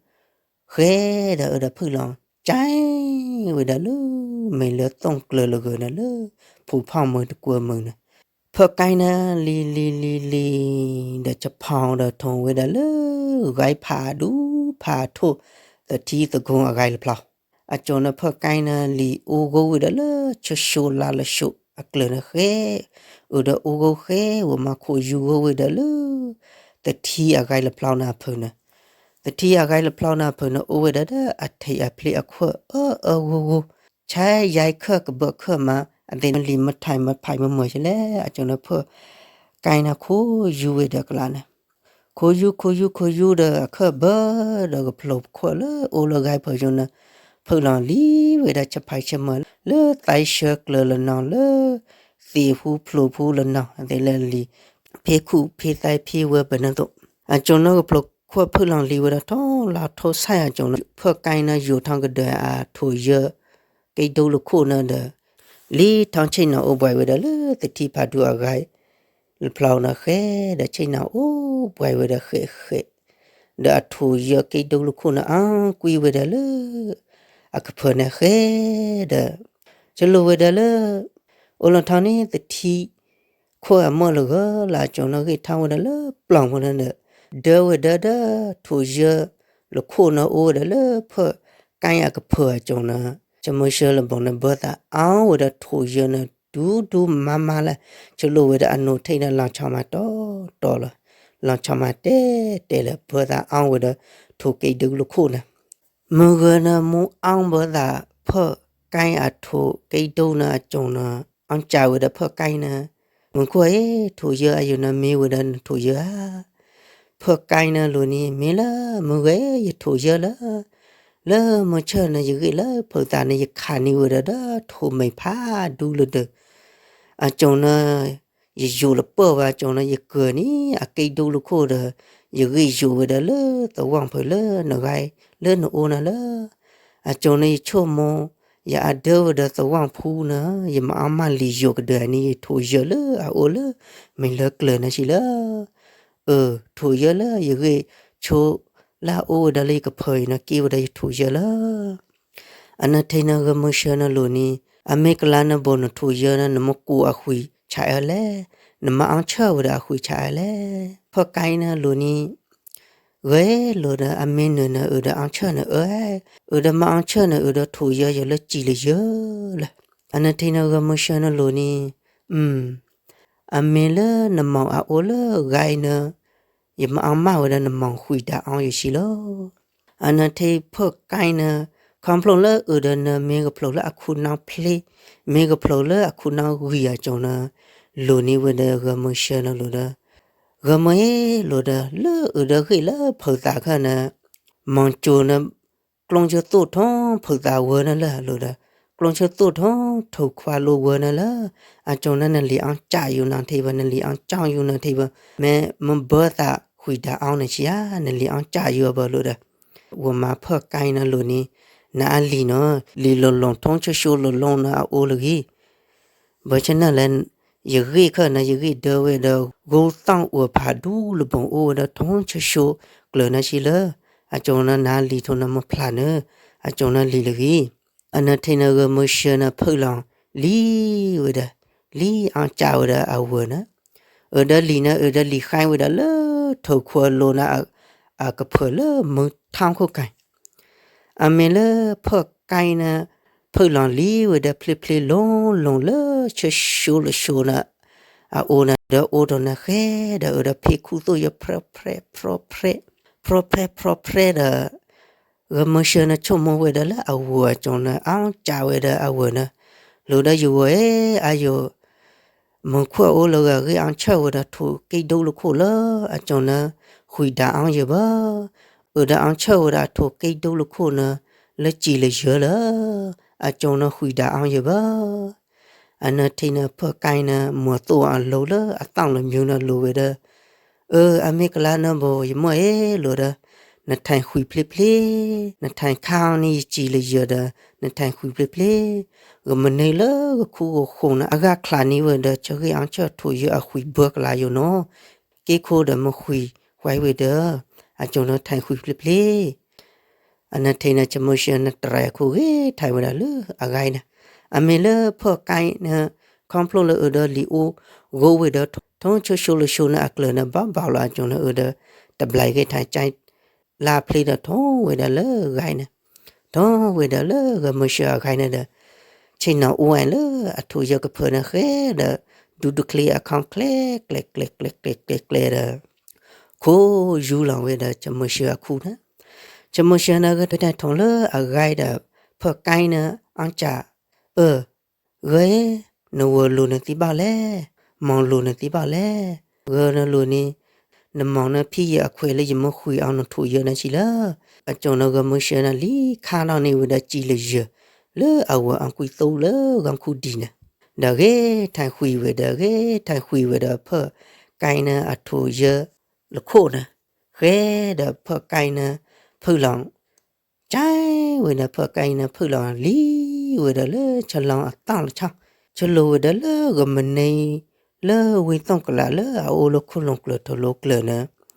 ဃဲဒီးအၢဒီးဖုၣ်လီၤ ကဲဝဲဒၣ်လၢ မ့ၢ်လၢသိၣ်ကျၢၤလၢဂၢၢ်န့ၣ်လၢ ဖူဖီၣ်မုၢ်တကွၢ်မုၢ်န့ၣ် ဖၢၣ်ကဲန့ၣ် လံၤလံၤလံၤလံၤ ဒီးဆဖီဒီးထိၣ်ဝဲဒၣ်လၢ ဂဲၤဖးဒူဖးထိၣ် သထံသကိးအဂၤလၢဖျီ အကၠိန့ၣ်ဖၢၣ်ကဲန့ၣ် လံၤအိၣ်ဂိၢ်ဝဲဒၣ်လၢ ဆၢၡိလါလၢၡိအကျၢၤန့ၣ်ဃဲ အၢဒီးအိၣ်ဂိၢ်ဃဲ ဝဲမၤခိၣ်ယူၤဂိၢ်ဝဲဒၣ်လၢ သထံအဂၤလၢဖျီန့ၣ်အဖုၣ်န့ၣ် သထံအဂၤလၢဖျီန့ၣ်အဖုၣ်န့ၣ် အိၣ်ဝဲဒၣ်ဒီးအထံးအဖျ့အခွဲးအၢအၢဂိၢ်ဂိၢ် ဆဲးယါခၢၣ်ကဘၢခၢၣ်မး အသ့ၣ်န့ၣ်လံၤမထံးမဖးမမၢၢ်ဆဲလဲၣ် အကၠိန့ၣ်ဖၢၣ်ကဲန့ၣ်ခိၣ်ယူၤဝဲဒီးကလးန့ၣ် ခိၣ်ယူၤခိၣ်ယူၤခိၣ်ယူၤဒီးအခၢၣ်ဘၢဒီးကဖျိးခွဲးလၢအိၣ်လၢဂဲၤဖၢယိာ်န့ၣ် ဖုၣ်လီၤလံဝဲဒၣ်ဆဖးဆၢမုၢ်လၢသးဆၢကျၢၤလၢနီၤလၢ သ့ၣ်ဟူဖျိးဖူလၢနီၤ အသ့ၣ်လၢလံၤ ဖ့ခူၣ်ဖ့သဲဖ့ဝဲပန့ၣ်သိး အကၠိန့ၣ်ကဖျိးခွဲးဖုၣ်လီၤလံဝဲဒၣ်ထီၣ်လါထီၣ်ဆၣ်အကၠိန့ၣ် ဖၢၣ်ကဲန့ၣ်ယိာ်ထီၣ်ကဒီးအထိၣ်ယၢ ကံၣ်ဒိလၢခိၣ်န့ၣ်ဒီး လံထီၣ်ဆ့ၣ်နီၤအိၣ်ဘှံးဝဲဒၣ်လၢသထံဖးဒူအဂၤ လၢဖျီန့ၣ်ဃဲ ဒီးဆ့ၣ်နီၤအိၣ်ဘှံးဝဲဒၣ်ဃဲးဃဲး ဒီးအထိၣ်ယၢကံၣ်ဒိလၢခိၣ်န့ၣ် အါကွံဝဲဒၣ်လၢ အကဖၢန့ၣ်ဃဲ ဒီး ကလိၤဝဲဒၣ်လၢ အိၣ်လီၤထီၣ်န့ၣ်သထံ ခိၣ်အမၢလၢဂၢၢ်လၢအကၠိန့ၣ်ဂ့ၢ်ထီၣ်ဝဲဒၣ်လၢပျီၢ်ဖိန့ၣ်ဒီး ဒၢဝဲဒၣ်ဒီးထိၣ်ယၢလၢခိၣ်န့ၣ်အိၣ်ဝဲဒၣ်လၢဖၢၣ်ကဲအကဖၢအကၠိန့ၣ် ကမုၢ်ဆၢလၢဘီန့ၣ် ဘၢသးအါဝဲဒၣ်ထိၣ်ယၢန့ၣ် ဒူဒူမါမါလၢ ကလိၤဝဲဒၣ်အနိးထံၣ်န့ၣ် လီၤဆီမးတီတီလီၤ လီၤဆီမးတဲတဲလၢ ဘၢသးအါဝဲဒၣ်ထိၣ်ကံၣ်ဒိလၢခိၣ်န့ၣ် မုၢ်ဂၢၢ်န့ၣ် မူအီၣ်ဘၢသးဖၢၣ်ကဲအထိၣ်ကံၣ်ဒိန့ၣ်အကၠိန့ၣ် အီၣ်ကးဝဲဒၣ်ဖၢၣ်ကဲန့ၣ် မုၢ်ခိၣ်ဧၢ ထိၣ်ယၢအယိာ်န့ၣ်မ့ၢ်ဝဲဒၣ်နထိၣ်ယၢဧါ ဖၢၣ်ကဲန့ၣ်လိၤန့ၣ် မ့ၢ်လၢမုၢ်ဂၢၢ် ယထိၣ်ယၢလၢ လၢမုၢ်ဆၢန့ၣ် ယဂ့ၢ်လၢဖုးသးန့ၣ် ယခးန့ၢ်ဝဲဒၣ်ဒီးထိၣ်မဲာ်ဖးဒူလၢဒၢး အကၠိန့ၣ် ယယိာ်လၢပၢၢ်ဝဲအကၠိန့ၣ် ယကၢၤန့ၢ်အကံၣ်ဒိလၢခိၣ်ဒီး ယဂ့ၢ်ယိာ်ဝဲဒၣ်လၢသဝီဖိလၢနဂဲၤလၢနအိၣ်န့ၣ်လၢ အကၠိန့ၣ် ယဆိကမိၣ် ယအဒၢဝဲဒီးသဝီဖိန့ၣ် ယမၤအီၣ်မးလံာ်ယိာ်ကဒၢးန့ၣ် ယထိၣ်ယၢလၢအအိၣ်လၢ မ့ၢ်လၢကျၢၤန့ၣ်ဆံးလၢ အၢ ထိၣ်ယၢလၢယဂ့ၢ်ဆိ လၢအအိၣ်ဝဲဒၣ်လၢယကဖၢအံၤန့ၣ် က့ၤဝဲဒၣ်ယထိၣ်ယၢလၢ အနၢထံန့ၣ်ဂဲၤမုၢ်ဆၢန့ၣ်လိၤန့ၣ် အမ့ၢ်ကလါန့ၣ်ဘိန့ၣ်ထိၣ်ယၢန့ၣ် နမ့ၢ်ကိးအဃုာ်ဆးအၢလဲၣ်, နမၤအီၣ်ဆၢဝဲဒၣ်အဃုာ်ဆးအၢလဲၣ်. ဖၢၣ်ကဲန့ၣ်လိၤန့ၣ် ဂဲၤလိာ်ဒီးအမ့ၢ်နၢၤန့ၣ် အၢဒီးအီၣ်ဆၢန့ၣ်အၢ, အၢဒီးမၤအီၣ်ဆၢန့ၣ် အၢဒီးထိၣ်ယၢယၢလၢစံာ်လၢယၢလၢ. အနၢထံန့ၣ်ဂဲၤမုၢ်ဆၢန့ၣ်လိၤန့ၣ် အမ့ၢ်လၢနမီၢ်အအိၣ်လၢဂၤအံၤန့ၣ် ယမၤအီၣ်မးဝဲဒၣ်နမီၢ်ဃုာ်တၢ်အီၣ်ယဆံးလီၤ. အနၢထံဖၢၣ်ကဲန့ၣ် ခီဖျိလၢအုၣ်ဒီးနမ့ၢ်ကဖျိးလၢအခူၣ်နီၣ်ဖျ့, မ့ၢ်ကဖျိးလၢအခူၣ်နီၣ်ဂံၢ်အကၠိၤနၤ, လိၤန့ၢ်ဝဲဒီးဂၢၢ်မုၢ်ဆှၢနၤလိၤဒီး, ဂၢၢ်မုၢ်ဟ့လိၤဒီး လၢအုၣ်ဒီးဂ့ၢ်လၢဖုးသးခၢၣ်နၤ, မီၤကၠိၤနၤ, ကျိၣ်ဆၢသိၣ်ထီၣ်ဖုးသးဝဲနၤလၢလိၤဒီး, ကျိၣ်ဆၢသိၣ်ထီၣ်ထိၣ်ခွါလိဝဲနၤလၢ, အကၠိၤနၤ နလံၤအီၣ်ကၠၢ်ယူၤနၤထံဘၢ နလံၤအီၣ်ကၠၢ်ယူၤနၤထံဘၢ, မ့ၢ်မ့ၢ်ဘၢသးဃံးဒၣ်အီၣ်န့ၣ်ဆံးဧါ, နလံၤအီၣ်ကၠၢ်ယူၤအဘၢလိၤဒီး, ဝဲမၤဖၢၣ်ကါနၤလိၤန့ၣ်, နအလံၤနီၤ, လံၤလီၤလီၤထီၣ်ဆၢၣ်ဆၢလီၤလီၤနၤအအိၣ်လၢဂ့ၤ ဘၢဆၢနၢ်လဲၣ်, ယဂ့ၢ်ခၢၣ်နၤ ယဂ့ၢ်ဒၢဝဲဒီး ဂိၢ်သီၣ်အိၣ်ဖးဒူလဘီအိၣ်ဝဲဒီးထီၣ်ဆၢၣ်ဆၢကျၢၤနၤဆံးလၢ, အကၠိၤနၤ နလံၤထီၣ်နၤမ့ၢ်ဖျါနၤ, အကၠိၤနၤလံၤလၢဂ့ၤ, အနထံနဂၢၢ်မုၢ်ဆှၢနၤဖုၣ်လီၤလံဝဲဒီး, လံၤအီၣ်ကၠၢ်ဝဲဒီးအဝဲၢ်နၤ, အုၣ်ဒီးလံၤနၤ အုၣ်ဒီးလံၤဃါဝဲဒီးလၢထိၣ်ခွါလိနၤ, အကဖၢၣ်လၢမုၢ်ထီၣ်ခိၣ်ကၢ် အမ့ၢ်လၢဖၢၣ်ကါနၤ, ဖုၣ်လီၤလံဝဲဒီးဖျ့ဖျ့လိၤလိၤလၢဆၢၣ်ဆၢလၢဆၢၣ်နၤ, အအိၣ်နၤဒီးအိၣ်ဒီးနၤဃဲဒီး အုၣ်ဒီးဖ့ခူသိၣ်ယဲ ဖြဲဖြဲဖြဲဖြဲ, ဖြဲဖြဲဖြဲဖြဲဒီး, ဂၢၢ်မုၢ်ဆှၢနၤဆိကမိၣ်ဝဲဒီးလၢအဝဲၢ်အကၠိၤနၤ အီၣ်ကၠၢ်ဝဲဒီးအဝဲၢ်နၤ, လိၤဒီးယဝဲၢ်ဧၢ အယိာ် မုၢ်ခွါအိၣ်လၢဂၤဂ့ၢ်အီၣ်ဆၢၣ်ဝဲဒီးထိၣ်က့ဒိၣ်လၢခိၣ်လၢ, အကၠိၤနၤ ဃံးဒၣ်အီၣ်ယဘၢ, အုၣ်ဒီးအီၣ်ဆၢၣ်ဝဲဒီးအထိၣ်က့ဒိၣ်လၢခိၣ်နၤ, လၢစံာ်လၢယၢၤလၢ, အကၠိၤနၤ ဃံးဒၣ်အီၣ်ယဘၢ အနထံနဖၢၣ်ကါနၤ မီၤသိၣ်အလိၤလၢအသီၣ်လၢမံနၤလိၤဝဲဒီး, အၢ အမ့ၢ်ကလါနၢဘိ ယမိၢ်ဧၢလိၤဒီး, နထံၣ်ဃံးဖျ့ဖျ့, နထံၣ်ခါအီၤန့ၣ်ယစံာ်လၢယၢၤဒီး, နထံၣ်ဃံးဖျ့ဖျ့, ဂမနုၤလၢဂခိၣ်ဂဃိၣ်နၤ အဂၤချးန့ၢ်ဝဲဒီး ဆၢဂ့ၢ်အီၣ်ဆၢၣ်ထိၣ်ယၢၤအဃံးဘၢကလါယိၤနီၤ, က့ခိၣ်ဒီးမ့ၢ်ဃံးဝဲဒီး, အကၠိၤနၤထံၣ်ဃံးဖျ့ဖျ့ အနထံန ကၠိမုၢ်ဆှၢနတြဲၤခိၣ်ဂ့ၤထံၣ်ဝဲဒၣ်လၢအဂၤအံၤန့ၣ်, အမ့ၢ်လၢဖၢၣ်ကါနၤ, ခီဖျိလၢအုၣ်ဒီးလံာ်အိၣ်ဂိၢ်ဝဲဒီး ထီၣ်ဆၢၣ်ဆၢလၢဆၢၣ်နၤအကျၢၤနၤ ဘၣ်ဘၣ်လီၤ အကၠိနၤအုၣ်ဒီး, တဘျီဂ့ၤထံၣ်ကၠဲ လါဖျ့ဒီးထီၣ်ဝဲဒၣ်လၢဂၤအံၤန့ၣ်, ထီၣ်ဝဲဒၣ်လၢဂၢၢ်မုၢ်ဆှၢအဂၤအံၤန့ၣ်ဒီး, ဆ့ၣ်နီၤအိၣ်ဝဲလၢအထူၣ်ယၢၤကဖၢနၤဃဲဒီး, ဒူတချ့အခီၣ်ချ့ ကျဲကျဲကျဲကျဲကျဲဒီး ခိၣ်ယူၤလီၤဝဲဒီး ကၠိမုၢ်ဆှၢအခိၣ်န့ၣ်, ကၠိမုၢ်ဆှၢနဂ့ၤထီၣ်လၢအဂၤအံၤဒီး, ဖၢၣ်ကါနၤအီၣ်ကၠၢ်, အၢ, ဂၢၢ်ဧၢ, နဝဲၢ်လိၤနသံဘၣ်လဲၣ်, မီၤလိၤနသံဘၣ်လဲၣ်, ဂၢၢ်နလိၤန့ၣ်, နမီၤနဖံယဲၢ်အခွဲးလၢယမ့ၢ်ဃံးအီၤနထူၣ်ယၢၤနၤဆံးလၢ, အကၠိနဂၢၢ်မုၢ်ဆှၢနၤလံခါထီၣ်န့ၢ်ဝဲဒီးစံာ်လၢယၢၤ, လၢအဝဲၢ်အကွံသိလၢဂီၤခူဒံးန့ၣ်, ဒီးဂ့ၤထံၣ်ဃံးဝဲဒီး ဂ့ၤထံၣ်ဃံးဝဲဒီးဖၢၣ်ကါနၤအထူၣ်ယၢၤလၢခိၣ်န့ၣ်, ဃဲဒီးဖၢၣ်ကါနၤဖုၣ်လီၤ ကၠဲဝဲဒီးဖၢၣ်ကါနၤဖုၣ်လီၤလံဝဲဒီးလၢဆၢလီၤအသီၣ်လီၤဆီ, ဆၢလီၤဝဲဒီးလၢဂီၤမနံၤ, လၢဝ့ၢ်သီၣ်ကလးလၢအအိၣ်လၢခိၣ်လိၤကျၢၤထီၣ်လိၤကျၢၤန့ၣ်,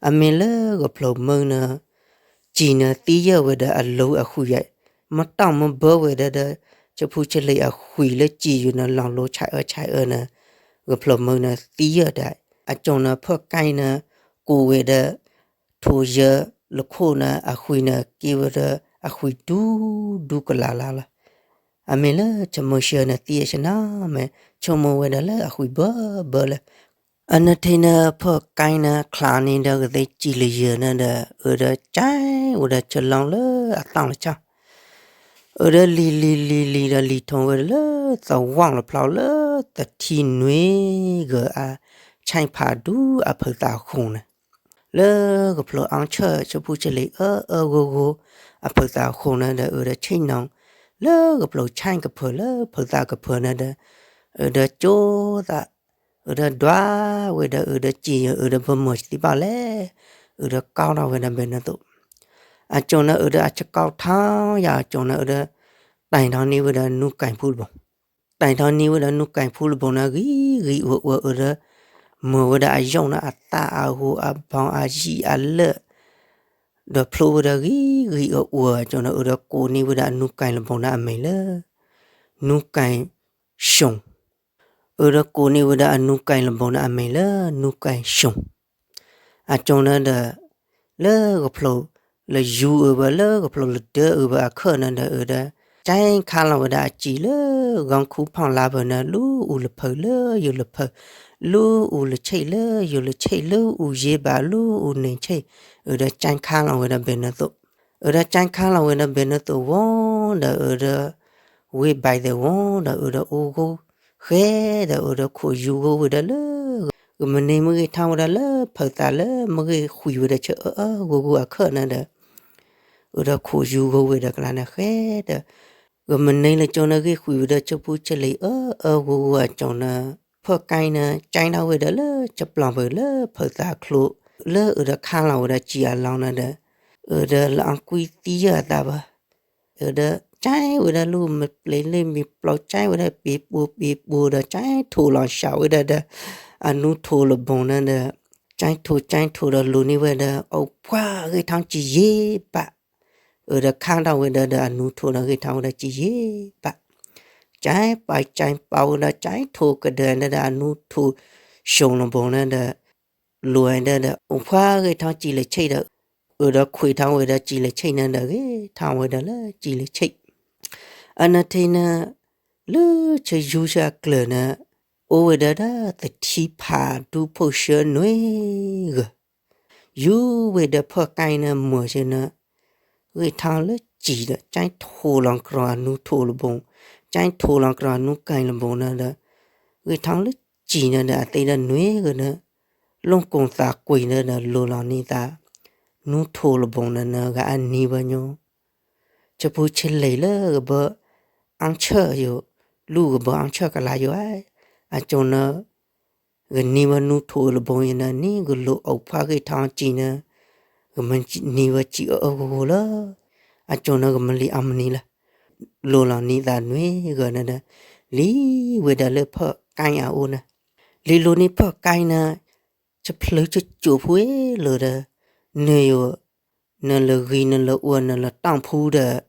အမ့ၢ်လၢဂဖျိးမုၢ်နၤ, စံာ်နၤသံယၢၤဝဲဒီးအလိၤအဃံးယဲၢ်, မ့ၢ်တီၢ်မ့ၢ်ဘၢဝဲဒီးဒီး, ဆၢဖူဆၢလံၤအဃံးလၢစံာ်ယိၤနၤလီၤလိၤဆဲးအၢဆဲးအၢန့ၣ်, ဂဖျိးမုၢ်နၤသံယၢၤဒၣ်, အကၠိနၤဖၢၣ်ကါနၤ, ကိးဝဲဒီး ထူၣ်ယၢၤလၢခိၣ်နၤအဃံးန့ၣ် က့ဝဲဒီးအဃံးဒူဒူကလးလးလီၤ. အမ့ၢ်လၢကၠိမုၢ်ဆှၢနၤသံအဆၢနၤမ့ၢ်, ဆိကမိၣ်ဝဲဒၣ်လၢအဃံးဘၢဘၢလၢ, အနထံနဖၢၣ်ကါနၤချးန့ၢ်ဒီးကသ့စံာ်လၢယၢၤန့ၣ်ဒီး အုၣ်ဒီးကၠဲဝဲဒီးဆၢလီၤလၢအသီၣ်လီၤဆီ အုၣ်ဒီးလံၤလံၤလံၤလံၤဒီးလံၤထီၣ်ဝဲဒၣ်လၢသဝီလီၤဖျီလၢ သထံနွံဂၤအ, ဆဲးဖးဒူအဖုးသးဃိၣ်န့ၣ်, လၢဂဖျိးအီၣ်ဆၢၣ်ဆၢဖူဆၢလံၤအၢအၢဂိၢ်ဂိၢ်, အဖုးသးဃိၣ်န့ၣ်ဒီး အုၣ်ဒီးဆ့ၣ်နီၤ, လၢဂဖျိးဆဲးကဖၢလၢဖုးသးကဖၢန့ၣ်ဒီး, အုၣ်ဒီးကၠိသး, အုၣ်ဒီးဒွးဝဲဒီး အုၣ်ဒီးစံာ်ယဲ အုၣ်ဒီးဘၢမီၤစံးဘၣ်လဲၣ်, အုၣ်ဒီးကီထီၣ်ဝဲဒီးဘဲနသိး, အကၠိန့ၣ်အုၣ်ဒီးအဆၢကီထီယၤ အကၠိန့ၣ်အုၣ်ဒီး, တၢ်ထီၣ်န့ၢ်ဝဲဒီးနူကၣ်ဖူလဘိ, တၢ်ထီၣ်န့ၢ်ဝဲဒီးနူကၣ်ဖူလဘိန့ၣ် ဂံၢ်ဂံၢ်အိၣ်အိၣ်အုၣ်ဒီး, မၤဝဲဒၣ်အယိၣ်န့ၣ် အသၣ်အဂိၤအဘီအယံၤအလၢာ်, ဒီးဖျိဝဲဒီးဂံၢ်ဂံၢ်အိၣ်အိၣ် အကၠိန့ၣ် အုၣ်ဒီးကိးန့ၢ်ဝဲဒၣ်အနူကၣ်လဘိန့ၣ်အမံၤလၢ, နူကၣ်, ဆူၣ် အုၣ်ဒီးကိးန့ၢ်ဝဲဒၣ်အနူကၣ်လဘိန့ၣ်အမံၤလၢ နူကၣ်ဆူၣ်, အကၠိန့ၣ်ဒီး, လၢဂဖျိးလၢယူၤအုၣ်ဘၣ် လၢဂဖျိးလၢဒၢအုၣ်ဘၣ်အခၢၣ်န့ၣ်ဒီး အုၣ်ဒီး, ကၠဲခါလီၤဝဲဒၣ်အစံာ်လၢ ဂီၤခူဖီၣ်လါပၢၢ်န့ၣ် လူအူလၢဖၢလၢယိၤလၢဖၢ, လူအူလၢဆ့ၣ်လၢယိၤလၢဆ့ၣ် လူအူယ့ဘၣ် လူအူန့ၣ်ဆ့ၣ်, အုၣ်ဒီးကၠဲခါလီၤဝဲဒၣ်ဘဲနသိး အၢဒီးကၠဲခါလီၤဝဲဒီး ဘဲနသိးဝီၤဒီးအၢဒီး ဝ့ၢ်ဘဲသဲးဝီၤဒီးအၢဒီးအိၣ်ဂီၢ်ဃဲဒီးအၢဒီးခိးယူၤဂီၤဝဲဒၣ်လၢ ဂမနံမ့ၢ်ဂ့ၢ်ထီၣ်ဝဲဒၣ်လၢဖၢသးလၢမ့ၢ်ဂ့ၢ်ဃုာ်ဝဲဒီးဆၢအၢအၢဂီၢ်ဂီၢ်အခၢၣ်န့ၣ်ဒီး အၢဒီးခိးယူၤဂီၤဝဲဒီးကလါန့ၣ်ဃဲဒီး ဂမနံလၢကၠိန့ၣ်ဂ့ၢ်ဃုာ်ဝဲဒီးဆၢဖူဆၢလံၤအၢအၢဂီၢ်ဂီၢ်အကၠိန့ၣ် ဖၢၣ်ကါအံၤန့ၣ် ကၠဲထီၣ်ဝဲဒီးလၢကပျီၤပူၤလၢဖၢသးအချိ လၢအၢဒီးခါလီၤဝဲဒီးစံာ်အလီၢ်န့ၣ်ဒီး အၢဒီးလၢအကွံသံယၢၢ်အသးဘၣ် အၢဒီးကၠဲဝဲဒၣ်လၢမ့ၢ်ပျ့ၤလၢမ့ၢ်ပျီ ကၠဲဝဲဒၣ်ပ့ၤပူၤပ့ၤပူၤဒီး ကၠဲထိးလီၤစှၤဝဲဒၣ်ဒီး အနူထိးလၢဘိန့ၣ်ဒီး ကၠဲထိးကၠဲထိးဒီးလိၤန့ၢ်ဝဲဒီး အိၣ်ဖှါဂ့ၢ်ထီၣ်စံာ်ယ့ၢ်ဘၣ် အၢဒီးခါထီၣ်ဝဲဒၣ်ဒီးအနူထိးဒီးဂ့ၢ်ထီၣ်ဝဲဒၣ်စံာ်ယ့ၢ်ဘၣ် ကၠဲပာ်ကၠဲပာ်ဝဲဒီး ကၠဲထိးကဒၢၤဒီး အနူထိး ရှုံးလီၤဘိန့ၣ်ဒီး လိၤဝဲဒၣ်ဒီး အိၣ်ဖှါဂ့ၢ်ထီၣ်စံာ်လၢဆံးဒီး အၢဒီးခွံးထီၣ်ဝဲဒီးစံာ်လၢဆံးန့ၣ်ဒီး ဂ့ၢ်ထီၣ်ဝဲဒၣ်လၢစံာ်လၢဆံး အနထံန့ၣ် လၢဆၢယူၤဆၢအကျၢၤန့ၣ် အိၣ်ဝဲဒၣ်ဒီးသထံဖးဒူဖိၣ်ဆှၢနွံဂၤ ယူၤဝဲဒီးဖၢၣ်ကါအံၤန့ၣ်မၤဆၢန့ၣ် ဂ့ၢ်ထီၣ်လၢစံာ်ဒီး ကၠဲထိးလီၤကရီအနူထိးလၢဘိ ကၠဲထိးလီၤကရီအနူကၣ်လၢဘိန့ၣ်ဒီး ဂ့ၢ်ထီၣ်လၢစံာ်န့ၣ်ဒီး အသ့ဒီးနွံဂၤန့ၣ် လိာ်ကွီၢ်သးကွံာ်န့ၣ်ဒီး လိၤလီၤန့ၢ်သး နူထိးလၢဘိန့ၣ်န့ၣ် ဂၤအနံၤဘၣ်ညီ ဆၢဖူဆၢလံၤလၢကဘၢ အီၣ်ဆၢၣ်ယိာ် လူၢ်ကဘၢအီၣ်ဆၢၣ်ကလါယိာ်ဧါ အကၠိန့ၣ် ကနံၤဝဲနူထိးလၢဘိအံၤန့ၣ် နံၤကလိာ်အိၣ်ဖှါဂ့ၢ်ထီၣ်စံာ်န့ၣ် ကမ့ၢ်နံၤဝဲစံာ်အၢအၢဂီၢ်ဂီၢ်လၢ အကၠိန့ၣ် ကမ့ၢ်လံအီၣ်မနံၤလၢ လိၤလီၤန့ၢ်သးနွံဂၤန့ၣ်ဒီး လံဝဲဒၣ်လၢဖၢၣ်ကါအအိၣ်န့ၣ် လံလိၤန့ၢ်ဖၢၣ်ကါန့ၣ် ဆၢဖျုးဆၢကိာ်ဖိလၢဒီး နယိာ် နလၢဂံၢ်နလၢအူနလၢတီၢ်ဖူဒီး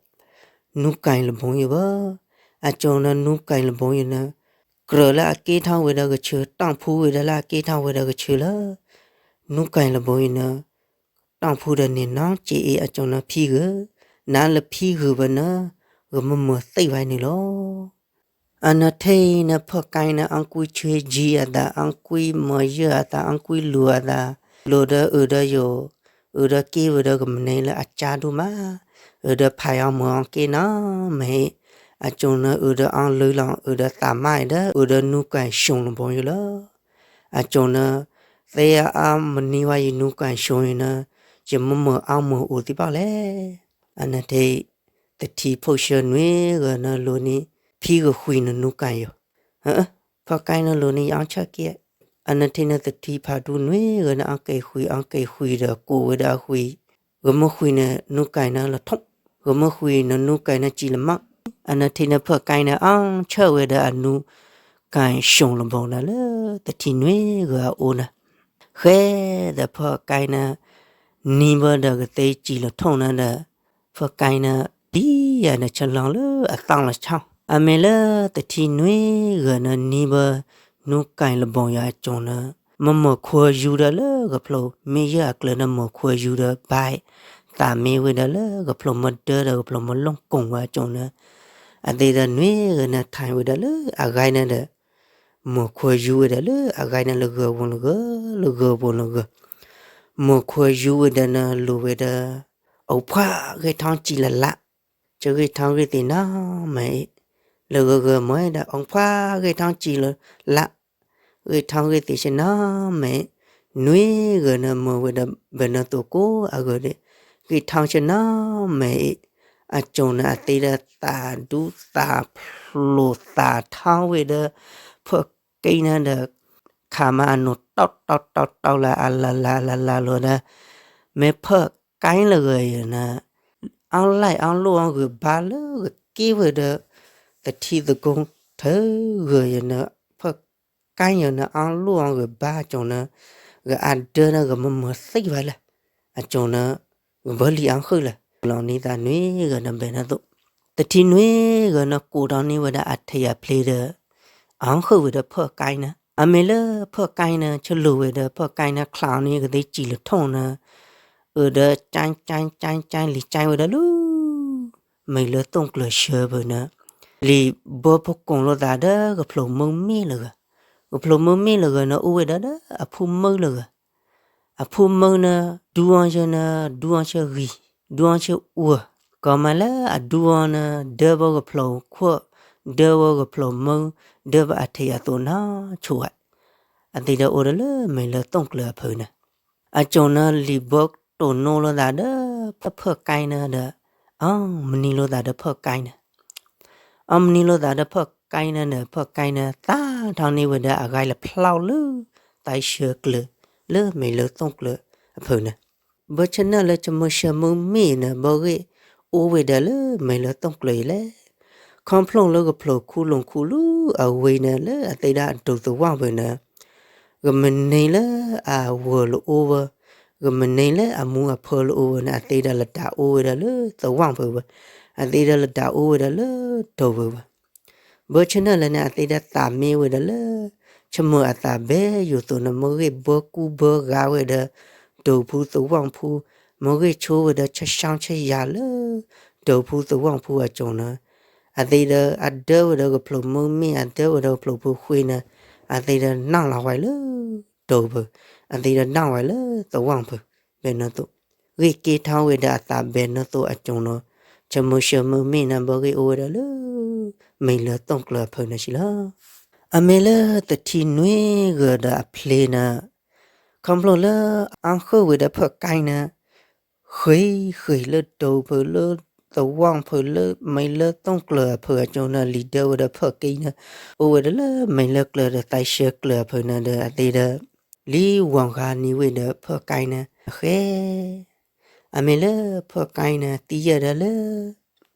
နူကၣ်လၢဘိယိာ်ဘၣ်. အကၠိန့ၣ်နူကၣ်လၢဘိယိာ်န့ၣ် ကြၢးလၢအက့ထီၣ်ဝဲဒီးကဆၢ တီၢ်ဖူဝဲဒၣ်လၢအက့ထီၣ်ဝဲဒီးကဆၢလၢ နူကၣ်လၢဘိယိာ်န့ၣ် တီၢ်ဖူဒီးန့ၣ်နီၢ်က့အ့ အကၠိန့ၣ်ဖံဂၢၢ်, နလၢဖံဂၢၢ်ဘၣ်န့ၣ် ဂမၢမၤသ့ၣ်ဝဲန့ၣ်လီၤ. အနထံန့ၣ်ဖၢၣ်ကါန့ၣ် အီၣ်ကွံဆၢယံၤအသး အီၣ်ကွံမၤယၢၢ်အသး အီၣ်ကွံလူၤအသး, လိၤဒီးအၢဒီးယိာ်, အၢဒီးက့ဝဲဒီးကမနုၤလၢအကါဒိၣ်မး, အၢဒီးဖးအီၣ်မၤအီၣ်က့နီၢ်မ့ၢ်, အကၠိန့ၣ်အၢဒီးအီၣ်လုၢ်လီၤ အၢဒီးသးမါဒီး အၢဒီးနူကၣ်ဆိးလၢဘိယိာ်လီၤ. အကၠိန့ၣ် သ့အီၣ်မနုၤဝဲယနူကၣ်ဆိးအံၤန့ၣ် ယမၢမၤအီၣ်မၤအိၣ်သံဘၣ်လဲၣ်. အနထံ သထံဖိၣ်ဆှၢနွံဂၤန့ၣ်လိၤန့ၢ် ဖံဂၢၢ်ဃံန့ၣ်နူကၣ်ယိာ်, ဖၢၣ်ကါန့ၣ်လိၤန့ၢ်ယအီၣ်ဆၢၣ်က့, အနထံန့ၣ်သထံဖးဒူနွံဂၤန့ၣ် အီၣ်က့ဃံ အီၣ်က့ဃံဒီးကိးဝဲဒီးအဃံ, ဂမၢဃံန့ၣ်နူကၣ်န့ၣ်လီၤထိၣ်, ဂမၢဃံန့ၣ်နူကၣ်န့ၣ်စံာ်လီၤမး, အနထံန့ၣ်ဖၢၣ်ကါန့ၣ် အီၣ်ဆၢၣ်ဝဲဒီးအနူကၣ်ဆိးလၢဘိန့ၣ်လၢ သထံနွံဂၤအအိၣ်န့ၣ် ဃဲဒီးဖၢၣ်ကါန့ၣ် နံၤဘၣ်ဒီးကသ့စံာ်လီၤထိၣ်န့ၣ်ဒီး ဖၢၣ်ကါန့ၣ် ဒ်ယၤန့ၣ်ဆၢလီၤလၢအသီလီၤဆီ, အမ့ၢ်လၢသထံနွံဂၤန့ၣ် နံၤဘၣ်နူကၣ်လၢဘိယိာ်အကၠိန့ၣ် မၢမၤခွဲးယူၤဒီးလၢကဖျိးမ့ၢ်ယဲၢ်အကျၢၤန့ၣ် မၤခွဲးယူၤဒီးဘၣ် သးမ့ၢ်ဝဲဒၣ်လၢကဖျိးမၢဒၢဒီးကဖျိးမၢလိာ်ကွီၢ်ဝဲအကၠိန့ၣ် အသ့ဒီးနွံဂၤန့ၣ် ထံၣ်ဝဲဒၣ်လၢအဂၤန့ၣ်ဒီး မၤခွဲးယူၤဝဲဒၣ်လၢအဂၤန့ၣ် လၢဂၢၤပူၤလၢဂၢၤ လၢဂၢၤပူၤလၢဂၢၤ, မၤခွဲးယူၤဝဲဒၣ်န့ၣ်လိၤဝဲဒီး အိၣ်ဖှါဂ့ၢ်ထီၣ်စံာ်လၢ်လၢ်, ဆၢဂ့ၢ်ထီၣ်ဂ့ၢ်သ့ၣ်နီၢ်မ့ၢ်အံၤ, လၢဂၢၤဂၢၤမ့ၢ်ဒီး အိၣ်ဖှါဂ့ၢ်ထီၣ်စံာ်လၢ်လၢ်, ဂ့ၢ်ထီၣ်ဂ့ၢ်သ့ၣ်ဆ့နီၢ်မ့ၢ်, နွံဂၤန့ၣ်မၤဝဲဒီး ဘၣ်နသိးကိးအဂီၢ်ဒီး ဂ့ၢ်ထီၣ်ဆ့နီၢ်မ့ၢ်အံၤ, အကၠိန့ၣ်အသ့ဒီးသးဒူသးဖျိးသးထီဝဲဒီး ဖၢၣ်ကါန့ၣ်ဒီး ခးမၤအနီၢ်တီတီတီတီလၢအလၢ်လၢ်လၢ်လၢ်လီၤဒီး မ့ၢ်ဖၢၣ်ကါလၢဂၤအံၤန့ၣ် အီၣ်လဲၣ်အီၣ်လိၣ်အီၣ်ဂုၤဘါလၢကက့ဝဲဒီး သထံသကိးထၢဂၤအံၤန့ၣ် ဖၢၣ်ကါအံၤန့ၣ် အီၣ်လိၣ်အီၣ်ဂုၤဘါအကၠိန့ၣ် ဂၤအဒၢန့ၣ် ဂမၢမၤသ့ၣ်ဝဲလဲၣ်, အကၠိန့ၣ် ဂဘၢလံအီၣ်ဃုာ်လဲၣ်, လီၤန့ၢ်သးနွံဂၤန့ၣ်ဘၣ်နသိး, သထံနွံဂၤန့ၣ်ကိးထီၣ်န့ၢ်ဝဲဒၣ်အထံအဖျ့ဒီး အီၣ်ဃုာ်ဝဲဒီးဖၢၣ်ကါန့ၣ်, အမ့ၢ်လၢဖၢၣ်ကါန့ၣ် ဆၢလိၤဝဲဒီးဖၢၣ်ကါန့ၣ် ချးအီၤန့ၣ် ကသ့စံာ်လီၤထိၣ်န့ၣ်, အၢဒီးကၠဲကၠဲကၠဲကၠဲလံာ်ကၠဲဝဲဒၣ်လၢ မ့ၢ်လၢသိၣ်ကျၢၤဆၢဖဲန့ၣ်, လံာ်ဘၢဖိကိးလိာ်သးဒီးကဖျိးမုၢ်မ့ၢ်လၢဂၤ, ကဖျိးမုၢ်မ့ၢ်လၢဂၤန့ၣ် အိၣ်ဝဲဒၣ်ဒီးအဖိမုၣ်လၢဂၤ, အဖိမုၣ်န့ၣ် ဒူအီၣ်ဆၢန့ၣ် ဒူအီၣ်ဆၢဂံၤ ဒူအီဆၢအိၣ်, ကီမးလၢအဒူအီန့ၣ် ဒၢဝဲကဖျိးခိၣ်, ဒၢဝဲကဖျိးမုၢ်, ဒၢဝဲအထံအသိးနီၢ်ဆိၣ်ဝဲ, အသ့ဒီးအိၣ်ဒီးလၢမဲာ်လၢသီၣ်ကျၢၤအဖုန့ၣ်, အကၠိန့ၣ်လံာ်ဘၢတိၢ်နီၣ်လိာ်သးဒီး ဖၢၣ်ကဲန့ၣ်ဒီး အမနံၤလိာ်သးဒီးဖၢၣ်ကဲန့ၣ် အမနံၤလိာ်သးဒီးဖၢၣ်ကဲန့ၣ်ဒီး ဖၢၣ်ကဲန့ၣ် သးထီၣ်န့ၢ်ဝဲဒီးအဂၤလၢဖျီလၢ သးဆှၢကျၢၤ လၢမဲာ်လၢသီၣ်ကျၢၤအဖုန့ၣ်, ဘၢဆၢနၢၣ်လၢကမုၢ်ဆၢမုၢ်မ့ၢ်န့ၣ် ဘၣ်ဂ့ၢ်အိၣ်ဝဲဒၣ်လၢမဲာ်လၢသီၣ်ကျၢၤအံၤလဲၣ်. ခီဖျိလၢကဖျိးခူလူၤခူလူၤအဝ့ၢ်န့ၣ် လၢအသ့ဒီးအဒိးသဝီပူၤန့ၣ် ကမနံၤလၢအဝဲၢ်လၢအိၣ်ဝဲ, ကမနံၤလၢအမူအဖၢလၢအိၣ်ဝဲန့ၣ် အသ့ဒီးလဒါအိၣ်ဝဲဒၣ်လၢသဝီပူၤဝဲ, အသ့ဒီးလဒါအိၣ်ဝဲဒၣ်လၢဒိဝဲဝဲ. ဘၢဆၢနၢၣ်လၢန့ၣ် အသ့ဒီးသးမ့ၢ်ဝဲဒၣ်လၢ ဆၢမုၢ်အသးဘဲယိာ်သိးန့ၣ် မ့ၢ်ဂ့ၢ်ဘၢကူဘၢဂၤဝဲဒီး ဒိၣ်ဖူသဝီဖူ, မ့ၢ်ဂ့ၢ်ဆိဝဲဒီးဆၢဆၢဆၢယၤလၢ ဒိၣ်ဖူသဝီဖူအကၠိန့ၣ်, အသ့ဒီးအဒၢဝဲဒီးကဖျိးမုၢ်မ့ၢ် အဒၢဝဲဒီးကဖျိးဖိဃ့န့ၣ်, အသ့ဒီးနီၣ်လီၤဝဲလၢဒိဝဲ, အသ့ဒီးနီၣ်ဝဲလၢသဝီပူၤ, ဘဲန့ၣ်သိး, ဂ့ၢ်က့ၤထီၣ်ဝဲဒၣ်အသးဘဲန့ၣ်သိးအကၠိန့ၣ်, ဆၢမုၢ်ဆၢမုၢ်မ့ၢ်န့ၣ် ဘၣ်ဂ့ၢ်အိၣ်ဝဲဒၣ်လၢ မဲာ်လၢသီၣ်ကျၢၤအဖုန့ၣ်စံးလီၤ. အမ့ၢ်လၢသထံနွံဂၤဒီးအဖျ့န့ၣ်, ခီဖျိလၢအါဃုာ်ဝဲဒီးဖၢၣ်ကဲန့ၣ်, ဃ့ဃ့လၢဒိဖုလၢသဝီဖုလၢမဲာ်လၢသီၣ်ကျၢၤအဖုအကၠိန့ၣ် လံာ်ဒၢဝဲဒီးဖၢၣ်ကဲန့ၣ်, အိၣ်ဝဲဒၣ်လၢမဲာ်လၢကျၢၤဒီးသးဆှၢကျၢၤအဖုန့ၣ်ဒီး အသ့ဒီး လံဝီၤဃာ်န့ၢ်ဝဲဒီးဖၢၣ်ကဲန့ၣ်ဃဲ အမ့ၢ်လၢဖၢၣ်ကဲန့ၣ် သံယဲၢ်ဒီးလၢ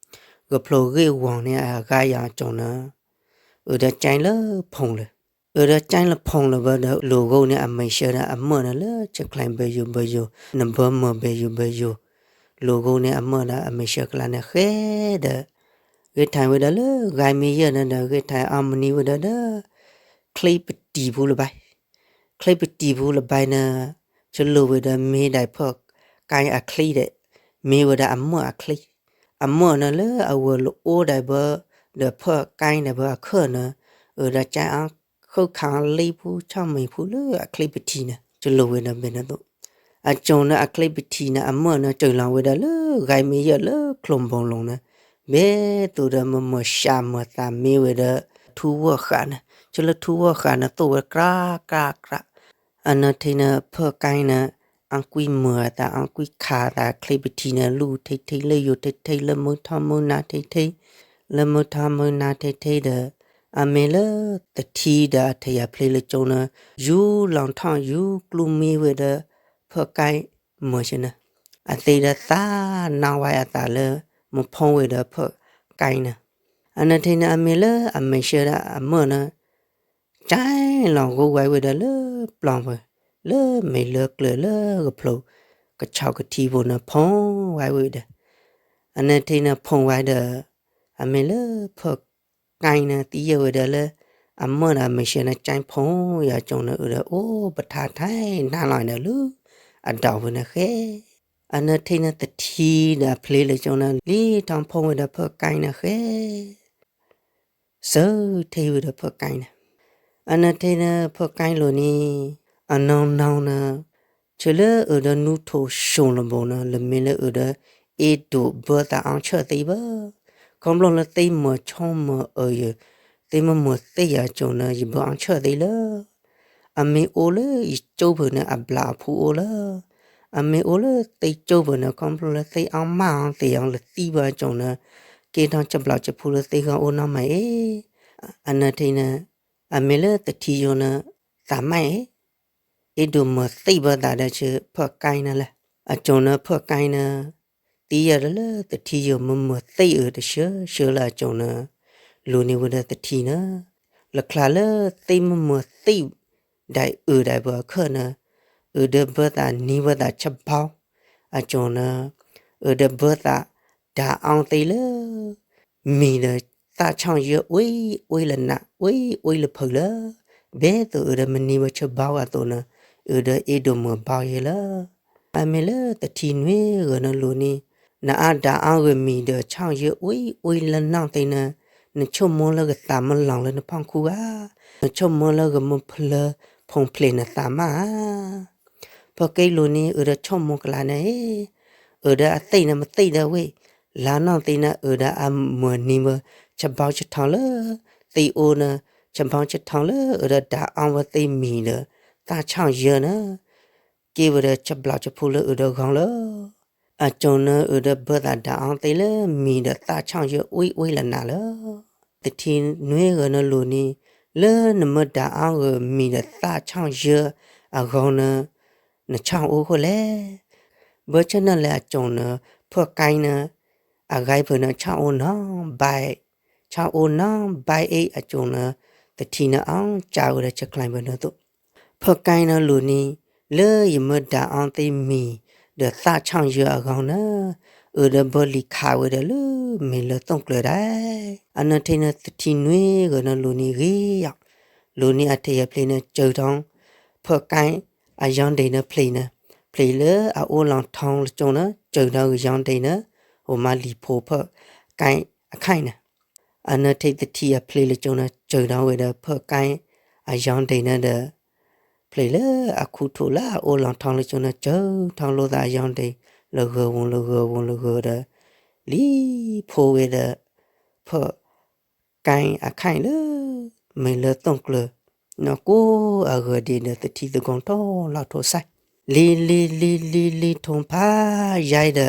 ကဖျိးဂ့ၢ်ဝီၤန့ၣ်အဂၤယၤကၠိန့ၣ်, အုးဒီးကဲလၢဖီၣ်လၢၤ, အုးဒီးကဲလၢဖီၣ်လၢၤဘၣ်ဒီး လိၤကိန့ၣ် အမဲာ်ဆှးဒီးအမၢၢ်န့ၣ်လၢ ဆဲးကျဲးဘၢယိာ်ဘၢယိာ်, နဘၢမၢၢ်ဘၢယိာ်ဘၢယိာ်, လိၤကိန့ၣ် အမၢၢ်ဒီးအမဲာ်ဆှးကျါန့ၣ်ဃဲဒီး ဂဲၤထၢၣ်ဝဲဒၣ်လၢဂၤမ့ၢ်ယဲၢ်န့ၣ်ဒီး ဂဲၤထၢၣ်အီၤမနံၤဝဲဒၣ်ဒီး ချ့ပတံၤပူၤလၢၤဘၣ်, ချ့ပတံၤပူၤလၢၤဘၣ်န့ၣ်, ဆိလိာ်ဝဲဒီးမ့ၢ်ဒၣ်ဖၢၣ်ကဲအချ့ဒီး, မ့ၢ်ဝဲဒၣ်အမၢၢ်အချ့, အမၢၢ်န့ၣ်လၢအဝဲၢ်လၢအိၣ်ဒၣ်ဘၣ်, ဒီးဖၢၣ်ကဲဒၣ်ဘၣ်အခၢၣ်န့ၣ်, အုးဒီးကဲအဃုခးလံဖူဆီၣ်မံၤဖူလၢအချ့ပတံၤန့ၣ် ဆိလိာ်ဝဲဒၣ်ဘဲန့ၣ်သိး, အကၠိန့ၣ်အချ့ပတံၤန့ၣ် အမၢၢ်န့ၣ် စၢၤလီၤဝဲဒၣ်လၢဂၤမ့ၢ်ယဲၢ်လၢချိၣ်ဘိလိၤန့ၣ်, ဘဲသိးဒီးမုၢ်မဆါမုၢ်သးမ့ၢ်ဝဲဒီး ထူဝီၣ်ဃာ်န့ၣ်, ဆိလၢထူဝီၣ်ဃာ်န့ၣ်သိၣ်ဝဲကြးကြးကြး, အနၢၤထံန့ၣ် ဖၢၣ်ကဲန့ၣ် အကွံမုာ်အသး အကွံခးအသး ချ့ပတံၤန့ၣ် လူၢ်ထံထံ လၢယိာ်ထံထံ လၢမုၢ်ထီၣ်မုၢ်နၤထံထံ, လၢမုၢ်ထီၣ်မုၢ်နၤထံထံဒီး, အမ့ၢ်လၢသထံဒီးအထံၣ်အဖျ့လၢကၠိန့ၣ်, ယူၤလီၤထီၣ်ယူၤကျူမ့ၢ်ဝဲဒီး ဖၢၣ်ကဲမုာ်ဆ့န့ၣ်, အသ့ဒီးသးနါဝဲအသးလၢ မ့ၢ်ဖီဝဲဒီးဖၢၣ်ကဲန့ၣ်, အနၢၤထံန့ၣ် အမ့ၢ်လၢအမဲာ်ဆှးဒီးအမၢၢ်န့ၣ် ကဲလီၤဂိဝဲဝဲဒီးလၢပျီပူၤ, လၢမဲာ်လၢကျၢၤလၢကဖျိးကဆီကထံပူၤန့ၣ် ဖီဝဲဝဲဒီး, အနၢၤထံန့ၣ်ဖီဝဲဒီး, အမ့ၢ်လၢဖၢၣ်ကဲန့ၣ် သံယဲၢ်ဝဲဒီးလၢ အမၢၢ်ဒီးအမဲာ်ဆှးန့ၣ် ကဲဖီယၤကၠိန့ၣ် အုးဒီးအိၣ်ပထါထဲနါလီၤန့ၣ်လၢ အဒီးဝဲန့ၣ်ဃဲ, အနၢၤထံန့ၣ်သထံဒီးအဖျ့လၢကၠိန့ၣ် လံထီၣ်ဖီဝဲဒီးဖၢၣ်ကဲန့ၣ်ဃဲ စၢထံဝဲဒီးဖၢၣ်ကဲန့ၣ်, အနၢၤထံန့ၣ်ဖၢၣ်ကဲလိၤန့ၣ်, အနီၢ်နီၢ်န့ၣ်, ဆၢလၢအုးဒီးနူထိၣ်စိၤလီၤဘိန့ၣ် လၢမ့ၢ်လၢအုးဒီး အ့ဒိးဘၢသးအီဆၢၣ်သ့ဘၣ်, ခီဖျိလၢသ့ၣ်မုာ်ဆိကမိၣ်အုးယၤ, သ့ၣ်မုာ်မုာ်သ့ၣ်ယၤကၠိန့ၣ် ယဘၢအီဆၢၣ်သ့လၢ အမ့ၢ်အိၣ်လၢယကၠိဖုန့ၣ် အဘျးအဖှိၣ်အိၣ်လၢ, အမ့ၢ်အိၣ်လၢသ့ၣ်ကၠိဖုန့ၣ် ခီဖျိလၢသ့ၣ်အီၣ်မၢ်အီသ့ၣ်အီၤလၢသံဘၣ်ကၠိန့ၣ်, က့ထီၣ်ကဘျီကဖှိၣ်လၢသ့ၣ်ဂီၢ်အိၣ်နီၢ်မးအံၤ, အနၢၤထံန့ၣ်, အမ့ၢ်လၢသထံယိၤန့ၣ်, သးမါအံၤ, အ့ဒိးမုာ်သ့ၣ်ဘၣ်သးဒီးဆၢဖၢၣ်ကဲန့ၣ်လဲၣ်, အကၠိန့ၣ်ဖၢၣ်ကဲန့ၣ် သံယဲၢ်ဒီးလၢသထံယိၤမုာ်မုာ်သ့ၣ်အုးတဆၢဆၢလၢအကၠိန့ၣ်, လိၤန့ၢ်ဝဲဒီးသထံန့ၣ်, လၢချါလၢသ့ၣ်မုာ်မုာ်သ့ၣ်ဒၣ်အုးဒၣ်ဘၣ်အခၢၣ်န့ၣ်, အုးဒီးဘၢသးနံၤဘၢသးဆၢဘီ, အကၠိန့ၣ်, အုးဒီးဘၢသးဒၣ်အီသ့လၢ မံၤဒီးသးဆီၣ်ယၢအ့အ့လၢနး အ့အ့လၢဖုးလၢ, ဘဲသိးအုးဒီးမနံၤဘၣ်ဆၢဘီအသိးန့ၣ်, အုးဒီးအ့ဒိးမုာ်ဘီယဲလၢ, အမ့ၢ်လၢသထံနွံဂၤန့ၣ်လိၤန့ၣ်, နအါဒၣ်အါဂ့ၤမံၤဒီးဆီၣ်ယၢအ့အ့လၢနီၢ်သ့န့ၣ်, နဆိကမိၣ်လၢကသးမ့ၢ်လီၤလၢနဖီၣ်ခူဧါ, နဆိကမိၣ်လၢကမ့ၢ်ဖျၢဖီၣ်ဖျဲးနသးမါဧါ ဖၢၣ်ကဲလိၤန့ၣ် အုးဒီးဆိကမိၣ်ကလးန့ၣ်, အုးဒီးအသ့ၣ်န့ၣ် မသ့ၣ်ဒီးဝ့ၢ်, လါနီၢ်သံန့ၣ် အုးဒီးအမုၢ်နံၤဝဲ ဆဘီဆထီလၢ သံအိၣ်န့ၣ် ဆဘီဆထီလၢအုးဒီးဒၣ်အီဝဲသ့ၣ်မံၤဒီး သၣ်ဆီၣ်ယၢန့ၣ် က့ဝဲဒီးဆဘျီဆဖူလၢအုးဒီးဂီၤလၢ အကၠိန့ၣ် အုးဒီးဘၢသးဒၣ်အီသ့ၣ်လၢမံၤဒီးသၣ်ဆီၣ်ယၢအ့ၣ်ဝ့ၢ်လၢနၤလၢ သထံနွံဂၤန့ၣ်လူၤန့ၣ် လၢနမ့ၢ်ဒၣ်အီဂၤမံၤဒီးသၣ်ဆီၣ်ယၢအဂီၢ်န့ၣ် နဆီၣ်အိၣ်ဃိလဲၣ်. ဘၢဆၢၣ်နီၤလၢအကၠိန့ၣ် ဖၢၣ်ကဲန့ၣ် အဂၤဖုးန့ၣ် ဆီၣ်အိၣ်နီဘဲ ဆီၣ်အိၣ်နီဘဲအ့ၣ်အကၠိန့ၣ် သထံန့ၣ်အီၣ်ကၢဝဲဒီးဆဲးကျိးဘၢန့ၣ်သိး ဖၢၣ်ကဲန့ၣ်လူၤန့ၣ် လၢယမ့ၢ်ဒၣ်အီသ့ၣ်မံၤ ဒီးသၣ်ဆီၣ်ယၢအဂီၢ်န့ၣ် အုးဒီးဘၢလံၤခးဝဲဒီးလၢမ့ၢ်လၢသီၣ်ကျၢၤဒၣ် အနီၢ်ထံန့ၣ်သထံနွံဂၤန့ၣ်လူၤန့ၣ်ဂ့ၤယီၤ လူၤန့ၣ်အထံအဖျ့န့ၣ်စၢၤထီၣ် ဖၢၣ်ကဲအယီၤဒံးန့ၣ်ဖျ့န့ၣ် ဖျ့လၢအအိၣ်လီၤထီလၢကၠိန့ၣ် စၢၤထီၣ်ဂၤယီၤဒံးန့ၣ် အိၣ်မးလံၤဖိဖၢၣ်ကဲအခါန့ၣ် အနီၢ်ထံသထံအဖျ့လၢကၠိန့ၣ် စၢၤထီၣ်ဝဲဒီးဖၢၣ်ကဲအယီၤဒံးန့ၣ်ဒီး ဖျ့လၢအခူထူၣ်လၢအအိၣ်လီၤထီလၢကၠိန့ၣ် စၢၤထီၣ်လိာ်သးအယီၤဒံး လၢဂၢၤဝူၤလၢဂၢၤဝူၤလၢဂၢၤဒီး လံၤဖိဝဲဒီး ဖၢၣ်ကဲအခါလၢ မ့ၢ်လၢသီၣ်ကျၢၤ နီၢ်ကိၢ်အဂၤဒံးဒီးသထံသကိးထီၣ်လီၤထိးစဲ လံၤလံၤလံၤလံၤလံၤထိးဖးယဲဒီး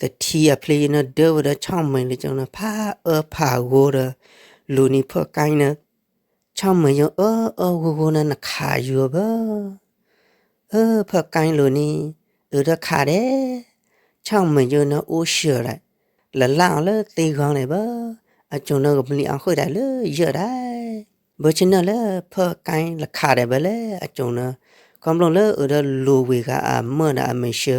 သထံအဖျ့ယဲန့ၣ်ဒၢဝဲဒီးဆီၣ်မဲာ်လၢကၠိန့ၣ် ဖးအၢဖးဂီၤဒီး လူၤန့ၣ်ဖၢၣ်ကဲန့ၣ် ဆီၣ်မဲာ်ယဲအၢအၢဂီၤဂီၤန့ၣ် နခးယဲဘၣ် အၢ ဖၢၣ်ကဲလိၤန့ၣ် အုးဒီးခးဒဲး ဆီၣ်မဲာ်ယဲန့ၣ်အိၣ်စှၤဒၣ် လၢ်လၢ်အီၤလၢသ့ဂီၤန့ၣ်ဘၣ် အကၠိန့ၣ်ဂမံလံအီၤဃုာ်ဒၣ်လၢယဲဒၣ် ဘၢဆၢၣ်နီၤလၢဖၢၣ်ကဲလၢခးဒဲးဘၣ်လဲၣ် အကၠိန့ၣ် ခီဖျိလၢအုးဒီးလူၤဝံၤဂၤအမၢၢ်ဒီးအမဲာ်ဆှၢ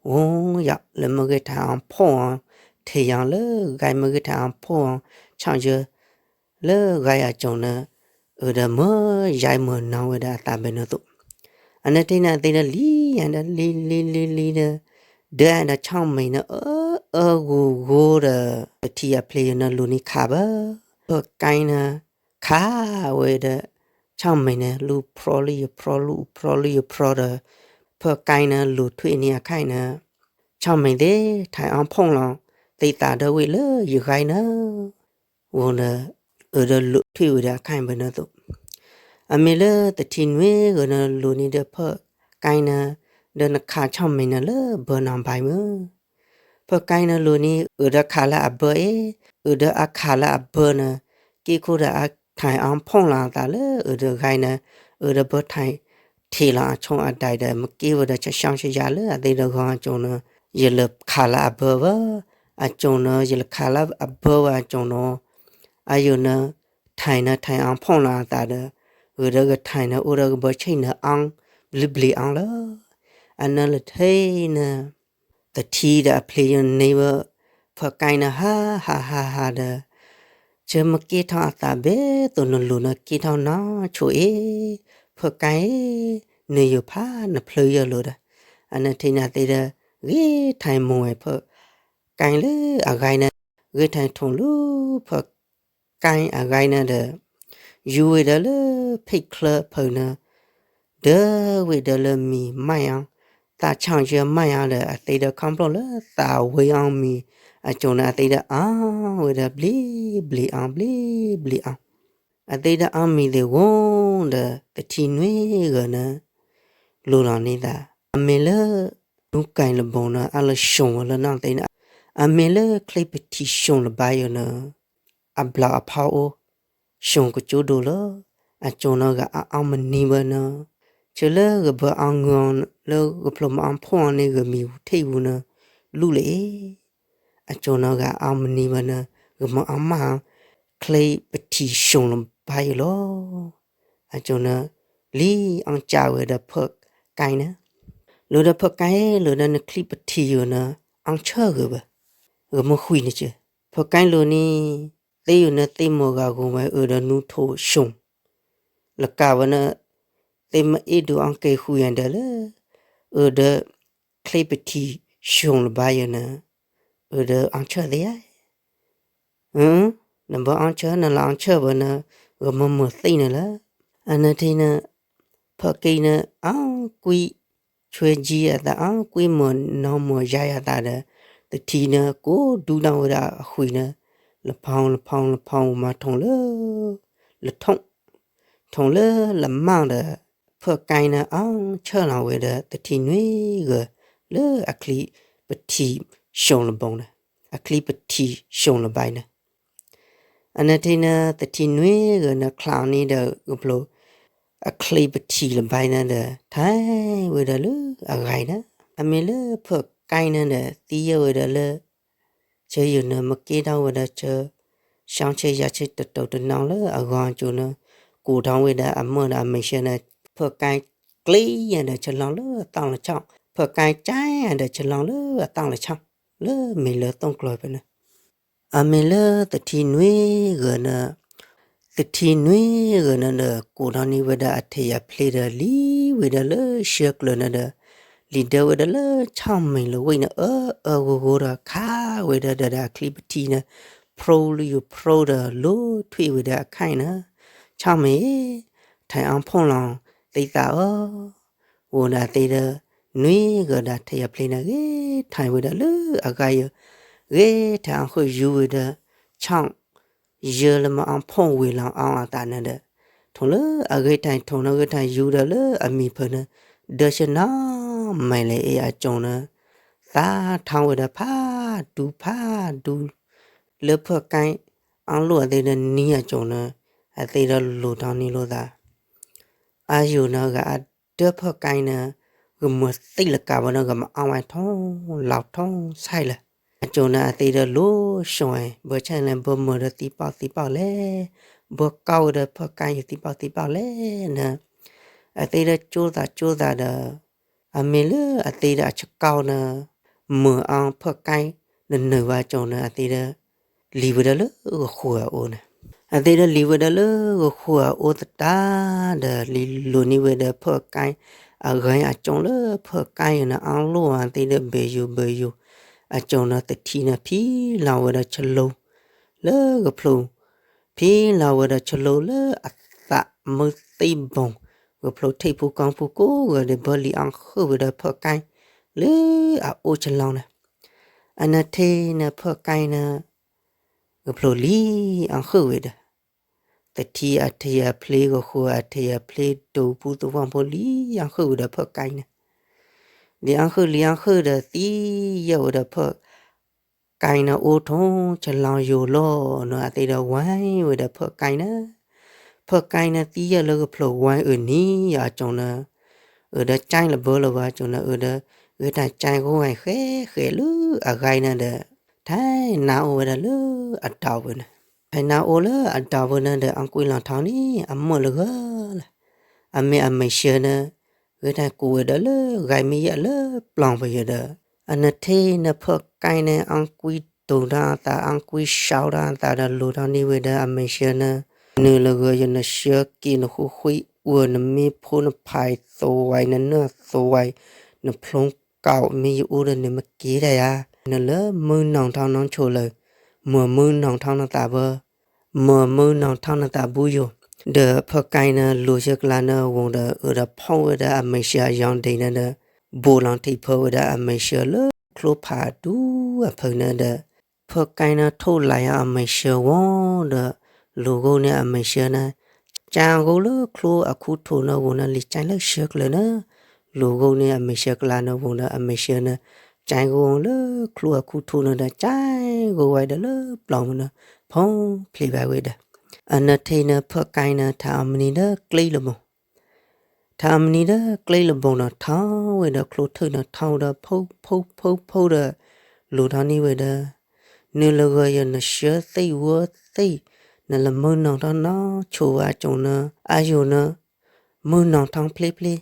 ဝူယီၤ လၢမ့ၢ်ဂ့ၢ်ထံးအီၤဖှိၣ်အီၤ ထံးယီၤလၢဂဲမ့ၢ်ဂ့ၢ်ထံးအီၤဖှိၣ်အီၤ ဆီၣ်ယဲ လၢဂဲအကၠိန့ၣ် အုးဒီးမၢယဲမၢနီၤဝဲဒီးအသးဘၣ်န့ၣ်သိး အနီၢ်ထံန့ၣ်သ့ဒီးလံၤယဲဒီးလံၤလံၤလံၤလံၤဒီး ဒၢဒီးဆီၣ်မဲာ်န့ၣ် အၢအၢဂီၤဂီၤဒီး သထံအဖျ့ယဲန့ၣ်လူၤန့ၣ်ခးဘၣ် ဖၢၣ်ကဲန့ၣ် ခးဝဲဒီး ဆီၣ်မဲာ်န့ၣ် လူၤဖျီလၢယဖျီ လူၤဖျီလၢယဖျီဒီး ဖၢၣ်ကဲန့ၣ်လူၤထွံၣ်န့ၢ်အခါအံၤန့ၣ် ဆီၣ်မဲာ်သ့ၣ် ထံးအီၤဖှိၣ်လီၤ သ့သးဒီးဝံၤလၢယဂဲန့ၣ် ဝံၤဒီး အုးဒီးလူၤထွံၣ်ဝံၤဒီးအခါအံၤဘၣ်န့ၣ်သိး အမ့ၢ်လၢသထံနွံဂၤန့ၣ်လူၤန့ၣ်ဒီးဖၢၣ်ကဲန့ၣ် ဒီးနခးဆီၣ်မဲာ်န့ၣ်လၢဘၢနီၤဘၣ်မ့ၢ် ဖၢၣ်ကဲန့ၣ်လူၤန့ၣ် အုးဒီးခးလၢအဘၢအ့ၣ် အုးဒီးအခးလၢအဘၢန့ၣ် က့ၢ်ခိၣ်ဒီးအထံးအီၤဖှိၣ်လီၤအသးလၢအုးဒီးဂဲန့ၣ် အုးဒီးဘၢထံးထံးလီၤအဆိအဒဲးဒီး မ့ၢ်က့ဝဲဒီးဆှီဆှီဆှီလၢအသ့ဒီးဂီၤအကၠိန့ၣ် ယလဲၤခးလၢအဘၢဝဲ အကၠိန့ၣ် ယလဲၤခးလၢအဘၢဝဲအကၠိန့ၣ် အယုာ်န့ၣ် ထံးန့ၣ်ထံးအီၤဖှိၣ်လီၤအသးဒီး အုးဒီးကထံးန့ၣ် အိၣ်ဒီးကဘၢဆ့ၣ်န့ၣ်အီၤ ဘျံးဘျံးအီၤလီၤ အနီၢ်လၢထဲန့ၣ် သထံဒီးအဖျ့ယဲန့ၣ်ဝဲ ဖၢၣ်ကဲန့ၣ်ဟးဟးဟးဟးဒီး ဆၢမ့ၢ်က့ထီၣ်အသးဘၣ်သိးနလူၤန့ၣ်က့ထီၣ်နီဆိၣ်အ့ၣ် ဖၢၣ်ကဲ နယိၤဖးနဖျၢၣ်ယဲလိၤဒီး အနီၢ်ထံန့ၣ်သ့ဒီး ဂ့ၤထံးမိၢ်ဝဲဖၢၣ်ကဲလၢအဂဲန့ၣ် ဂ့ၤထံးထိၣ်လၢဖၢၣ် ကဲအဂၤန့ၣ်ဒီး ယူၤဝဲဒီးလၢဖံးချၢဖုးန့ၣ် ဒၢဝဲဒီးလၢမံၤမၢ်အီၤ သးဆီၣ်ယဲမၢ်အီၤဒီး အသ့ဒီးခီဖျိလၢသးဝံအီၤမံၤ အကၠိန့ၣ် အသ့ဒီးအီဝဲဒီးဘျံးဘျံးအီၤ ဘျံးဘျံးအီၤ အသ့ဒီးအီမံၤသ့ၣ်ဂီၤဒီး သထံနွံဂၤန့ၣ် လူၤလီၤန့ၢ်သး အမ့ၢ်လၢ နူကဲလဘိန့ၣ် အလၢၡိၣ်ဝဲလၢနီၢ်သ့န့ၣ် အမ့ၢ်လၢချံပထံၣ်ၡိၣ်လၢၤဘၣ်ယိာ်န့ၣ် အဘျီအဖီအိၣ် ၡိၣ်ကကၠိဒိၣ်လီၤ. အကၠိန့ၣ်ဂၤအီမနံၤဘၣ်န့ၣ် ဆၢလၢဂဘၢအီငုာ်အီၤလၢဂဖျိမၤအီဖှိၣ်အီၤန့ၣ် ဂမံၤထံၣ်ဝူန့ၣ် လူလၢအံၤ အကၠိန့ၣ်ဂၤအီမနံၤဘၣ်န့ၣ် ဂမၤအီမၢ်အီၤ ချံပထံၣ်ၡိၣ်လၢၤဘၣ်ယိာ်လီၤ. အကၠိန့ၣ် လံအီကၢဝဲဒီးဖၢၣ်ကဲန့ၣ် လၢဒီးဖၢၣ်ကဲလၢဒီးနချံပထံၣ်ယိာ်န့ၣ် အီဆၢဂ့ၤဘၣ် ဂမ့ၢ်ဃုာ်န့ၣ်က့ ဖၢၣ်ကဲလိၤန့ၣ် သ့ယိာ်န့ၣ်သ့မိၢ်ဂၤဂီၤဝဲအုးဒီးနူထိၣ်ၡိၣ် လၢကးဝဲန့ၣ် သ့မ့ၢ်အ့ၣ်ဒိးအီကဲဃုာ်ယၤဒီးလၢ အုးဒီး ချံပထံၣ်ၡိၣ်လၢၤဘၣ်ယိာ်န့ၣ် အုးဒီးအီဆၢသ့ဧါ နဘၣ်အီဆၢနလၢအီဆၢဘၣ်န့ၣ် ဂမ့ၢ်မုာ်သ့န့ၣ်လၢ အနီၢ်ထံန့ၣ် ဖၢၣ်ကဲန့ၣ် အီကွံာ် ဆွဲကံအသးအါကွံမၤနီၤမၤယါအသးဒီး သထံန့ၣ်ကိးဒူနီၣ်ဝဲဒၣ်အဃံန့ၣ် လဖီလဖီလဖီမၤထိၣ်လၢ လထိၣ် ထိၣ်လၢလမၢ်ဒီး ဖၢၣ်ကါန့ၣ်အါဆၢလီၤဝဲဒီး သထံနွံဂၤလၢအချံပထံၣ်စိၣ်လဘိန့ၣ်, အချံပထံၣ်စိၣ်လဘိန့ၣ် အနထံၣ်န့ၣ် သထံနွံဂၤန့ၣ် ချါအီၤန့ၣ်ဒီး ကဖျိ အချံပထံၣ်လဘိန့ၣ်ဒီး ထဲဝဲဒၣ်လၢအဂၤန့ၣ်, အမ့ၢ်လၢဖၢၣ်ကါန့ၣ်ဒီး သံယဲၢ်ဝဲဒၣ်လၢ ဆၢယိၤန့ၣ် မ့ၢ်ကဲထီၣ်ဝဲဒၣ်ဆၢ ဆၢဆၢယၤဆၢတတီၤတနီၤလၢအဂီၢ်အစိၤန့ၣ် ကိးထီၣ်ဝဲဒၣ်အမၢၢ်ဒီးအမဲာ်ဆှးန့ၣ် ဖၢၣ်ကါကျ့ယၤဒီးဆၢလီၤလၢအသီၣ်လီၤဆီ, ဖၢၣ်ကါကါဒီးဆၢလီၤလၢအသီၣ်လီၤဆီ, လၢမ့ၢ်လၢသီၣ်ကျီၤဖဲန့ၣ် အမ့ၢ်လၢသထံနွံဂၤန့ၣ်, သထံနွံဂၤန့ၣ်ဒီး ကိးထီၣ်န့ၢ်ဝဲဒၣ်အထံၣ်အဖျ့ဒီးလံဝဲဒၣ်လၢဆှၢကျၢၤန့ၣ်ဒီး, လံဒၢဝဲဒၣ်လၢဆီၣ်မံၤလဝ့ၢ်န့ၣ် အၢအၢဂီၢ်ဂီၢ်ဒီးခးဝဲဒၣ်ဒီးအချံပထံၣ်န့ၣ် ဖျိလၢယိၤဖျိဒီးလိထွံၣ်ဝဲဒၣ်အခါန့ၣ်, ဆီၣ်မံၤ, ထဲးအီၣ်ဖှိၣ်လီၤသ့သးအီၤ အိၣ်ဒီးသ့ဒီး နွံဂၤဒီးထံၣ်အဖျ့န့ၣ် ဂဲၤထဲးဝဲဒၣ်လၢအဂၤယဲၢ်, ဂဲၤထဲးအီၣ်ဃုာ်ယူၤဝဲဒီး ဆီၣ် ယဲၢ်လၢမ့ၢ်အီၣ်ဖှိၣ်ဝံၤလီၤအီၣ်အသးန့ၣ်ဒီး, ထိၣ်လၢအဂဲၤထဲးထိၣ်န့ၣ် ဂဲၤထဲးယူၤဒီးလၢအမံၤဖၢန့ၣ် ဒၢဆၢနီၢ်မဲာ်လဲၤအ့ၣ်အစိၤန့ၣ်, သးထီၣ်ဝဲဒီးဖးဒူဖးဒူ လၢဖၢၣ်ကါအီၣ်လိၣ်အသ့ဒီးနံၤအစိၤန့ၣ်, အသ့ဒီးလူၤထီၣ်န့ၢ်လိာ်သး အါယိာ်န့ၣ် ဂၤအဒၢဖၢၣ်ကါန့ၣ် ဂမၤသံလကးဝဲန့ၣ် ဂမၤအီၣ်ဝဲထိၣ်လီၤထိၣ်ဆဲးလၢာ်, အစိၤန့ၣ် အသ့ဒီးလိၤစိၤဝဲ ဘၢဆဲးလဲၣ် ဘၢမၤဒီးသံပီၣ်သံပီၣ်လဲၣ်, ဘၢကီဝဲဒီးဖၢၣ်ကါယသံပီၣ်သံပီၣ်လဲၣ်န့ၣ်, အသ့ဒီးကၠိသးကၠိသးဒီး အမ့ၢ်လၢအသ့ဒီးအဆကီန့ၣ် မၤအီၣ်ဖၢၣ်ကါ နနၢၤဝဲအစိၤန့ၣ် အသ့ဒီး လံၤဝဲဒၣ်လၢဂဃိအအိၣ်န့ၣ်, အသ့ဒီးလံၤဝဲဒၣ်လၢဂဃိအအိၣ်သတးဒီး လံၤလိၤန့ၢ်ဝဲဒီးဖၢၣ်ကါ အဂၤအစိၤလၢဖၢၣ်ကါယဲၢ်န့ၣ် အီၣ်လိၣ်အသ့ဒီးဘၢယိာ်ဘၢယိာ် အစိၤန့ၣ် သထံန့ၣ်ဖံလီၤဝဲဒီးဆလိ လၢကဖျိ ဖံလီၤဝဲဒီးဆလိလၢအသးမုၢ်သံဘိၣ်, ကဖျိထံၣ်ဖူကီၢ်ဖူကိးဂၤဒီး ဘၢလံၤအီၣ်ဃုာ်ဝဲဒီးဖၢၣ်ကါ လၢအအိၣ်ဆလိန့ၣ်, အနထံၣ်န့ၣ်ဖၢၣ်ကါန့ၣ် ကဖျိလံၤအီၣ်ဃုာ်ဝဲဒီး သထံအထံၣ်အဖျ့ ဂဃိအထံၣ်အဖျ့ ဒိၣ်ဖိသဝီဖိလံၤအီၣ်ဃုာ်ဝဲဒီးဖၢၣ်ကါန့ၣ်, လံၤအီၣ်ဃုာ်လံၤအီၣ်ဃုာ်ဒီးသံယဲၢ်ဝဲဒီးဖၢၣ် ကါန့ၣ်အိၣ်ထိၣ်ဆလီယိာ်လီၤန့ၣ် အသ့ဒီးဝဲဝဲဒီးဖၢၣ်ကါန့ၣ်, ဖၢၣ်ကါန့ၣ်သံယဲၢ်လၢကဖျိဝဲအုၣ်နံၤယဲၢ်အစိၤန့ၣ်, အုၣ်ဒီးကၠဲလၢဘၢလၢၤဝဲအစိၤန့ၣ် အုၣ်ဒီး ဂဲၤတၢ်ကၠဲဂိၢ်ဝဲဃဲဃဲလၢအဂၤန့ၣ်ဒီး ထဲနါအိၣ်ဝဲဒၣ်လၢအတီၢ်ပူၤန့ၣ်, ထဲနါအိၣ်လၢအတီၢ်ပူၤန့ၣ်ဒီး အီၣ်ကွံလီၤထီန့ၣ် အမုာ်လၢဂၢၢ်လၢ အမ့ၢ်အမဲာ်ဆှးန့ၣ် ဂဲၤတၢ်ကူးဝဲဒၣ်လၢဂၤမ့ၢ်ယဲၢ်လၢပျီပယဲၢ်ဒီး အနထံၣ်န့ၣ်ဖၢၣ်ကါန့ၣ် အီၣ်ကွံတိၤထီၣ်အသး အီၣ်ကွံစှီထီၣ်အသးဒီး လူၤထီၣ်န့ၢ်ဝဲဒၣ်အမဲာ်ဆှးန့ၣ်, နုာ်လၢဂၢၢ်ယဲၢ် နဆှၢက့ၤနဃုဃုအီၣ် နမ့ၢ်ဖိနဖးသဝး နနၢ်သဝး နဖျိကီး မ့ၢ်ယအိၣ်ဒီးနမ့ၢ်က့ၤတၢ်ယါ, နလၢမုၢ်နီၢ်ထီၣ်နီၢ်ဆိးလၢာ်, မၤမုၢ်နီၢ်ထီၣ်နသးဘၢ မၤမုၢ်နီၢ်ထီၣ်နသးဘူယိာ်, ဒီးဖၢၣ်ကါန့ၣ် လူၤဆှၢကလါန့ၣ်ဝံၤဒီး အုၣ်ဒီးဖီၣ်ဝဲဒၣ်အမဲာ်ဆှးအယီၤဒံးန့ၣ်ဒီး ဘူးလီၤထံၣ်ဖၢဝဲဒၣ်အမဲာ်ဆှးလၢချိဖးဒူအဖၢန့ၣ်ဒီး ဖၢၣ်ကါန့ၣ်ထိၣ်လီၤအမဲာ်ဆှးဝံၤဒီး လူၤဂိၢ်န့ၢ်အမဲာ်ဆှးန့ၣ် ကၠဲဂိၢ်လၢချိအခူၣ်ထူၣ်န့ၣ်ဝံၤန့ၣ် လံာ်ကၠဲလၢဆှၢကျၢၤန့ၣ် လူၤဂိၢ်န့ၢ်အမဲာ်ဆှးကလါန့ၣ်ဝံၤဒီး အမဲာ်ဆှးန့ၣ် ကၠဲဂိၢ်လၢချိအခူၣ်ထူၣ်န့ၣ်ဒီး ကၠဲဂိၢ်ဝဲဒၣ်လၢပျီပူၤန့ၣ် ဖီၣ်ဖျဲးဘၣ်ဝဲဒီး အနထံၣ်န့ၣ် ဖၢၣ်ကါန့ၣ် ထဲအီၤမနံၤဒီးကျ့လၢဘိၣ် ထဲအီၤမနံၤဒီးကျ့လၢဘိၣ်န့ၣ် ထီၣ်ဝဲဒီးချိထူၣ်န့ၣ် ထီၣ်ဝဲဒီးဖိဖိဖိဖိဒီး လူၤထီၣ်န့ၢ်ဝဲဒီး နုာ်လၢဂၢၢ်ယဲၢ် နဆှၢသ့ၣ်ဝၢသ့ၣ် နလၢမုၢ်နီၢ်ထီၣ်နီၢ်ဆိးဝဲအစိၤန့ၣ် အါယိာ်န့ၣ် မုၢ်နီၢ်ထီၣ်ဖျ့ဖျ့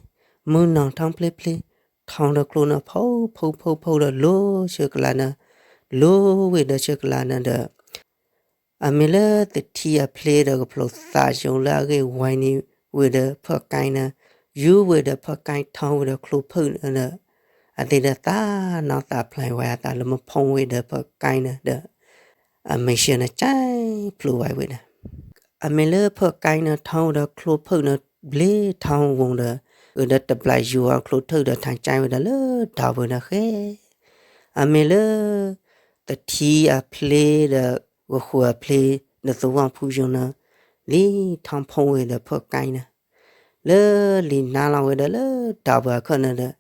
မုၢ်နီၢ်ထီၣ်ဖျ့ဖျ့ ထီၣ်ဒီးချိန့ၣ် ဖိဖိဖိဖိဒီး လူၤဆှၢကလါန့ၣ် လူၤဝဲဒီးဆှၢကလါန့ၣ်ဒီး အမ့ၢ်လၢသထံအဖျ့ဒီးကဖျိသးယိာ်လၢအဂ့ၢ်ဝါန့ၢ်ဝဲဒီးဖၢၣ်ကါန့ၣ် ယူၤဝဲဒီးဖၢၣ်ကါထီၣ်ဝဲဒီးချိဖၢၣ်န့ၣ်ဒီး အသ့ဒီးသးနီၢ်သးဖျါဝဲအသးလၢမ့ၢ်ဖီၣ်ဝဲဒီးဖၢၣ်ကါန့ၣ်ဒီး အမဲာ်ဆှးန့ၣ် ကၠဲဖျိးဝဲဝဲန့ၣ် အမ့ၢ်လၢဖၢၣ်ကါန့ၣ်ထီၣ်ဝဲဒီးချိဖၢၣ်န့ၣ် ဘျ့ထီၣ်ဝံၤဒီး အၢၣ်ဒီးတဘျီယိၤအချိၣ်ထၢၣ်ဒီးထါကၠဲဝဲဒၣ်လၢဒီးဝဲဒၣ်ဃဲ, အမ့ၢ်လၢ သထံအဖျ့ဒီး ဂဃိအဖျ့ ဒီးသဝီဖိယိၤန့ၣ် လံထီၣ်ဖီၣ်ဝဲဒီးဖၢၣ်ကဲန့ၣ် လၢလံာ်နါလီၤဝဲဒၣ်လၢဒီးပှၤခၢၣ်န့ၣ်ဒီး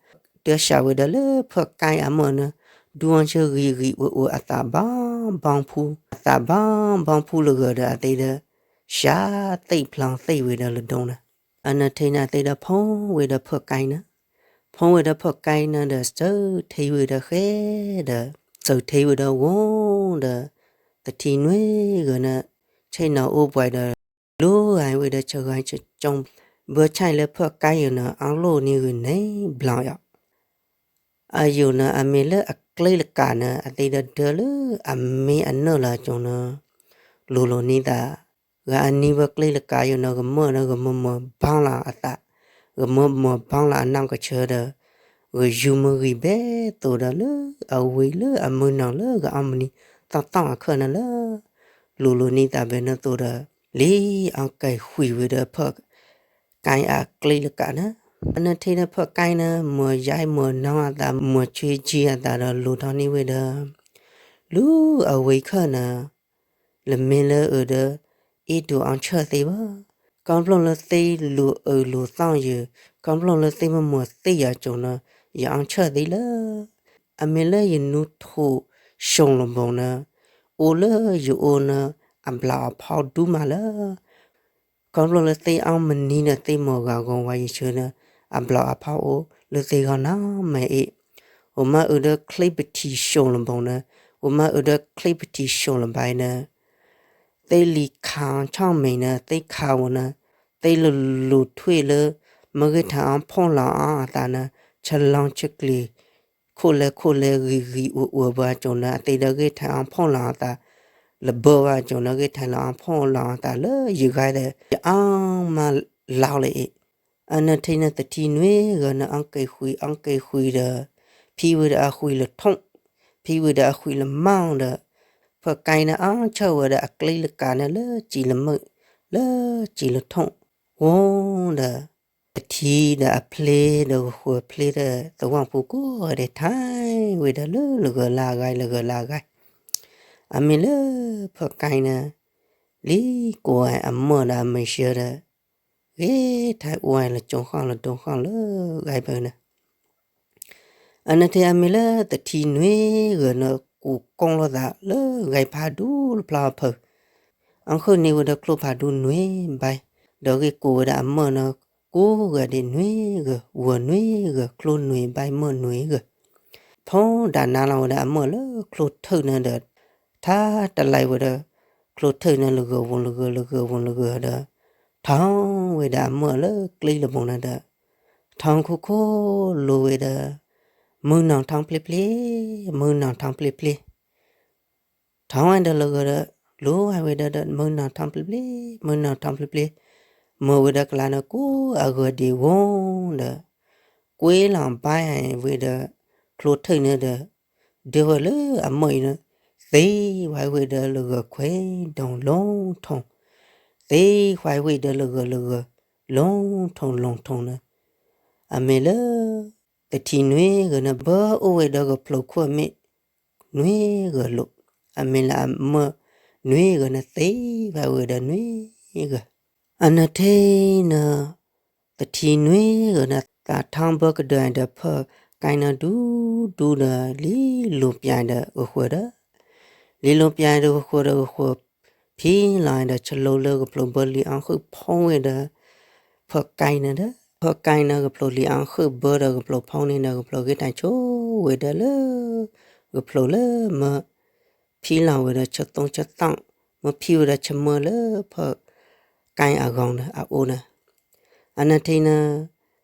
တၢ်စံးဝဲဒၣ်လၢဖၢၣ်ကဲအမၢၢ်န့ၣ် ဒူအီၣ်ဆၢဂံၤဂံၤအိၣ်အိၣ်အသးဘီဘီဖူ, အသးဘီဘီဖူလၢဂၢၢ်ဒီးအသ့ဒီး စးသ့ၣ်ဖျီသ့ၣ်ဝဲဒၣ်လၢဒိၣ်န့ၣ်, အနၢ်ထံန့ၣ်အသ့ဒီးဖီၣ်ဝဲဒီးဖၢၣ်ကဲန့ၣ်, ဖီၣ်ဝဲဒီးဖၢၣ်ကဲန့ၣ်ဒီး စၢထံဝဲဒီးဃဲဒီး စၢထံဝဲဒီးဝီဒီး သထံနွံဂၤန့ၣ် ဆ့ၣ်နီၤအိၣ်ပှဲၤဒီး လိၤဂၤဝဲဒီးဆၢဂၤဆၢကၠီ, ဘၢဆၣ်လၢဖၢၣ်ကဲယိၤန့ၣ် အလိၣ်န့ၢ်ဂ့ၤန့ၣ်ဘျီယီၤ အယိၤန့ၣ် အမ့ၢ်လၢအကျ့လကးန့ၣ် အသ့ဒီးဒၢလၢအမ့ၢ်အနၢၣ်လၢအကၠိန့ၣ် လိၤလိၤန့ၢ်သး, ဂၤအနံၤဝဲကျ့လကးယိၤန့ၣ် ဂမၢၢ်ဒီးဂမၢၢ်မၢၢ်ဘီလီၤအသး, ဂမၢၢ်မၢၢ်ဘီလီၤအနီၢ်ကဆၢဒီး ဂယူၤမုၢ်ဂံၢ်ဘဲသိးဒီးလၢအဝံၤလၢအမုၢ်နီၢ်လၢဂၤအီၣ်မုၢ်နံၤသီသီအခၢၣ်န့ၣ်လၢ လိၤလိၤန့ၢ်သးဘဲန့ၣ်သိးဒီး လံအီၣ်ကဲဃုာ်ဝဲဒီးဖၢၣ် ကဲအကျ့လကးန့ၣ်, အနၢ်ထံန့ၣ်ဖၢၣ်ကဲန့ၣ် မ့ၢ်ယါမ့ၢ်နီၢ်အသး မ့ၢ်ဆှံကၠံအသးဒီးလိၤထီၣ်န့ၢ်ဝဲဒီး လၢအဝံၤခၢၣ်န့ၣ် လၢမ့ၢ်လၢအၢၣ်ဒီး အ့ၣ်တူၢ်အီၣ်ဆၢၣ်သ့ဘၣ်, ခီဖျိလၢသ့လိၤအၢၣ်လိၤသီၣ်ယၢၢ်, ခီဖျိလၢသ့မ့ၢ်မ့ၢ်သ့ယၤကၠိန့ၣ် ယအီၣ်ဆၢၣ်သ့လၢ အမ့ၢ်လၢယနူထိၣ်စိၤလဘိန့ၣ် အိၣ်လၢယအိၣ်န့ၣ် အဘျီအဖီဒူမးလၢ ခီဖျိလၢသ့အီၣ်မုၢ်နံၤဒီးသ့မ့ၢ်ဂၤဂီၤဝါယဆၢန့ၣ် အဘျီအဖီအိၣ်လၢသ့ဂီၢ်နီမးအ့ၣ်, အိၣ်မးအၢၣ်ဒီးချံပထံၣ်စိၤလဘိန့ၣ်, အိၣ်မးအၢၣ်ဒီးချံပထံၣ်စိၤလဘါန့ၣ် သ့လံၤခးဆီၣ်မဲာ်န့ၣ် သ့ခးဝဲန့ၣ် သ့လလိၤထွဲလၢ မ့ၢ်ဂ့ၢ်ထံအီၣ်ဖီၣ်လီၤအီၣ်အသးန့ၣ် ဆလီဆကျံၤ ခိၣ်လဲခိၣ်လဲဂံၤဂံၤအိၣ်အိၣ်ဘၣ်ကၠိန့ၣ် အသ့ဒီးဂ့ၢ်ထံအီၣ်ဖီၣ်လီၤအသး လဘၢဘၣ်ကၠိန့ၣ် ဂ့ၢ်ထံအီၣ်ဖီၣ်လီၤအသးလၢယဂၤဒီး ယအီၣ်မးလီၤလၢအံၤ အနၢ်ထံန့ၣ်သထံနွံဂၤန့ၣ် အီၣ်က့ၤဃုာ် အီၣ်က့ၤဃုာ်ဒီး ဖံဝဲဒီးအဃုာ်လၢထိၣ်, ဖံဝဲဒီးအဃုာ်လၢမီၢ်ဒီး ဖၢၣ်ကဲန့ၣ်အီၣ်ဆၢၣ်ဝဲဒီးအကျ့လကးန့ၣ်လၢစံာ်လၢမုၢ် လၢစံာ်လၢထိၣ်, ဝီဒီး သထံဒီးအဖျ့ဒီးဂဃိအဖျ့ဒီးသဝီဖိကိးဂၤဒဲးထါဝဲဒၣ်လၢလၢဂၢၤလၢအဂၤ လၢဂၢၤလၢအဂၤ, အမ့ၢ်လၢဖၢၣ်ကဲန့ၣ် လံကိးဝဲအမၢၢ်ဒီးအမုၢ်ဆှၢဒီး ဂ့ၤထါအိၣ်ဝဲလၢကၠိဃီလၢဒိဃီလၢဂၤဘၢန့ၣ် အနၢ်ထံအမ့ၢ်လၢသထံနွံဂၤန့ၣ် ကိးကိးလိာ်သးလၢဂဲၤဖးဒူလၢဖျါအဖၢၣ်, အီၣ်ဃုာ်န့ၢ်ဝဲဒီးချိၣ်ဖးဒူနွံဘဲ, ဒီးဂ့ၢ်ကိးဝဲဒၣ်အမၢၢ်န့ၣ် ကိးဂၤဒဲးနွံဂၤ, ဝီၤနွံဂၤ, ချိၣ်နွံဘဲ မၢၢ်နွံဂၤ, ဖီဒၣ်နါလီၤဝဲဒၣ်အမၢၢ်လၢချိၣ်ထၢၣ်န့ၣ်ဒီး ထါတလါဝဲဒီး ချိၣ်ထၢၣ်န့ၣ်လၢဂၢၤဝီၤလၢဂၢၤ လၢဂၢၤဝီၤလၢဂၢၤဒီး ထီၣ်ဝဲဒၣ်အမၢၢ်လၢကျ့လဘိန့ၣ်ဒီး ထီၣ်ခိၣ်ခိၣ်လိၤဝဲဒီး မုၢ်နီၢ်ထီၣ်ဖျ့ဖျ့, မုၢ်နီၢ်ထီၣ်ဖျ့ဖျ့, ထီၣ်ဝဲဒီးလၢဂၢၤဒီး လိၤဝဲဒီး မုၢ်နီၢ်ထီၣ်ဖျ့ဖျ့, မုၢ်နီၢ်ထီၣ်ဖျ့ဖျ့, မုၢ်ဝဲဒီးကလါန့ၣ်ကိးအဂီၤဒံးဝီဒီး ကွ့လီၤဘၣ်ဝဲဒီး ချိၣ်ထၢၣ်န့ၣ်ဒီး ဒၢဝဲလၢအမၢၢ်အံၤန့ၣ် သ့ဝဲဝဲဒီးလၢဂၢၤခွဲးဒီးလီၤထိၣ်, သ့ဝဲဝဲဒီးလၢဂၢၤလၢဂၢၤ လီၤထိၣ်လီၤထိၣ်န့ၣ်, အမ့ၢ်လၢ သထံနွံဂၤန့ၣ် ဘၢအိၣ်ဝဲဒီးကဖျိးခိၣ်အမ့ၢ် နွံဂၤလိာ်, အမ့ၢ်လၢအမၢၢ်နွံဂၤန့ၣ် သ့ဝဲဝဲဒီးနွံဂၤ, အနၢ်ထံန့ၣ် သထံနွံဂၤန့ၣ် သးထီဘၢကဒၢၢ်ဒီးဖၢၣ်ကဲန့ၣ်ဒူဒူဒီး လံလိၤပၠးဒီးဂဃိဒီး လံလိၤပၠးဒီးဂဃိဒီး ဂဃိဖံလီၤဒီး ဆလိလၢကဖျိးဘၢလံအီၣ်ဃုာ်ဖီဝဲဒီး ဖၢၣ်ကဲန့ၣ်ဒီး ဖၢၣ်ကဲန့ၣ် ကဖျိးလံအီၣ်ဃုာ်ဘၢဒီး ကဖျိးဖီန့ၣ်ဒီး ကဖျိးဂ့ၢ်ထံဆိဝဲဒီးလၢ ကဖျိးလၢမၢ ဖံလီၤဝဲဒီးဆၢသိဆၢသီ, မၢဖံဝဲဒီးဆၢမၢလၢဖၢၣ်ကဲအဂီၢ်န့ၣ် အအိၣ်န့ၣ်, အနၢ်ထံန့ၣ်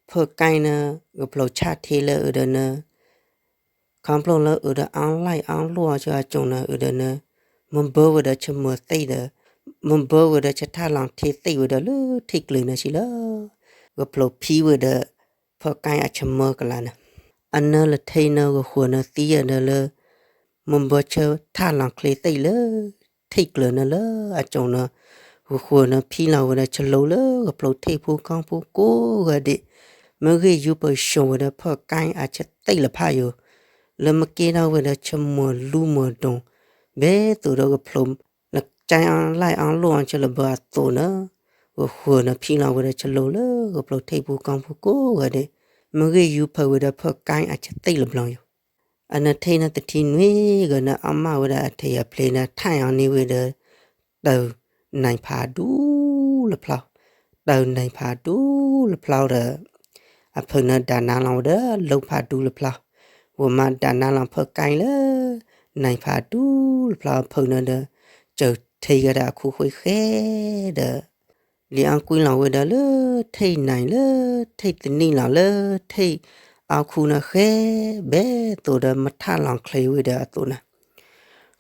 ဖၢၣ်ကဲန့ၣ် ကဖျိးဆၣ်ထံလၢအၢဒီးန့ၣ် ခီဖျိလၢအၢဒီးအီၣ်လဲၣ်အီၣ်လိၣ်အီၣ်ဆၢအကၠိန့ၣ် အၢဒီးန့ၣ် မၢဘၢဝဲဒီးဆၢမၢသ့ၣ်ဒီး မၢဘၢဝဲဒီးဆၢထၣ်လီၤထံသ့ၣ်ဝဲဒီးလၢထံကျၢၤန့ၣ်စံးလီၤ. ကဖျိးဖံဝဲဒီး ဖၢၣ်ကဲအဆၢမၢကလါန့ၣ်, အနၢ်လၢထံန့ၣ် ဂဃိန့ၣ်သံယဲၢ်ဒီးလၢ မၢဘၢဆၢထၣ်လီၤချ့သ့ၣ်လၢ ထံကျၢၤန့ၣ်လၢအကၠိန့ၣ်, ဂဃိန့ၣ်ဖံလီၤဝဲဒီးဆလိလၢကဖျိးထံဖိကီၢ်ဖိကိးဂၤဒဲး, မ့ၢ်ဂ့ၢ်ယူပၢၢ်ဆှိၣ်ဝဲဒီးဖၢၣ်ကါအဆၢသ့ၣ်လၢဖးယိာ်, လၢမ့ၢ်ကဲထီၣ်ဝဲဒီးဆၢမိၢ်လူမိၢ်ဒိၣ်, ဘဲသိးဒီးကဖျိး နကၠဲအီၣ်လဲၣ်အီၣ်လိၣ်အီၣ်ဆၢလၢဘၢအသိးန့ၣ်, ဂီၤဃုာ်န့ၣ်ဖံလီၤဝဲဒီးဆၢလိၤလၢကဖျိးထံပူၤကီၢ်ပူၤကိးဂၤဒဲး, မ့ၢ်ဂ့ၢ်ယူပၢၢ်ဝဲဒီးဖၢၣ်ကါအဆၢသ့ၣ်လၢဘျီယိာ် အနထံၣ်န့ၣ်တထံၣ်နွံဂၤန့ၣ် အီၣ်မးဝဲဒၣ်အထံၣ်အဖျ့န့ၣ် ထၣ်အီၤန့ၢ်ဝဲဒီး တၢ်နံၣ်ဖးဒူလၢဖျီ, တၢ်နံၣ်ဖးဒူလၢဖျီဒီး အဖုၣ်န့ၣ်ဒၣ်နါလီၤဝဲဒီး လီဖးဒူလၢဖျီ, ဝဲမၤဒၣ်နါလီၤဖၢၣ်ကါလၢ နံၣ်ဖးဒူလၢဖျီအဖုၣ်န့ၣ်ဒီး စၢၢ်ထံကဒီးအခူဃ့ဃဲဒီး လံာ်အီကွံလီၤဝဲဒၣ်လၢထံၣ်နံၣ်လၢထံၣ်သနံၣ်လီၤလၢထံၣ်အီခူန့ၣ်ဃဲ ဘဲသိးဒီးမ့ၢ်ထၣ်လီၤချ့ဝဲဒီးအသိးန့ၣ်,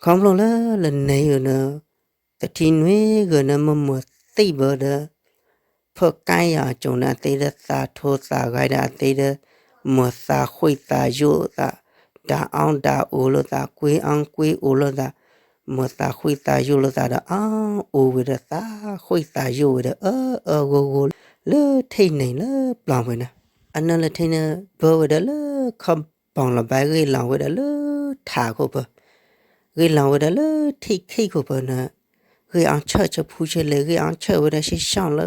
ခီဖျိလၢလၢန့ၣ်ယိာ်န့ၣ် တထံၣ်နွံဂၤန့ၣ် မ့ၢ်မိၢ်သံၣ်ဘၢဒီး ဖၢၣ်ကါယၤအကၠိန့ၣ် အသ့ဒီးသးထိသးဂဲၤဒီးအသ့ဒီး မိၢ်သးဃံသးယိာ်သး, ဒၣ်အီၣ်ဒၣ်အီလိာ်သး, ကွ့အီၣ်ကွ့အီလိာ်သး, မိၢ်သးဃံသးယိာ်လိာ်သးဒီး အီၣ်အီဝဲဒီးသးဃံသးယိာ်ဝဲဒီး အၢအၢဂီၢ်ဂီၢ်လၢထံၣ်နံၣ်လၢပျီပူၤန့ၣ်, အနၢ်လၢထံၣ်န့ၣ် ဘၢဝဲဒၣ်လၢခီဘီလီၤဘၣ် ဂ့ၢ်လီၤဝဲဒၣ်လၢထးခိၣ်ပၢၤ, ဂ့ၢ်လီၤဝဲဒၣ်လၢထံၣ်ခံခိၣ်ပၢၤန့ၣ်, ဂ့ၢ်အီၣ်ဆၢၣ်ဆၢဖူဆၢလ့ၤ, ဂ့ၢ်အီၣ်ဆၢၣ်ဝဲဒၣ်ဆ့ၣ်ဆၣ်လၢ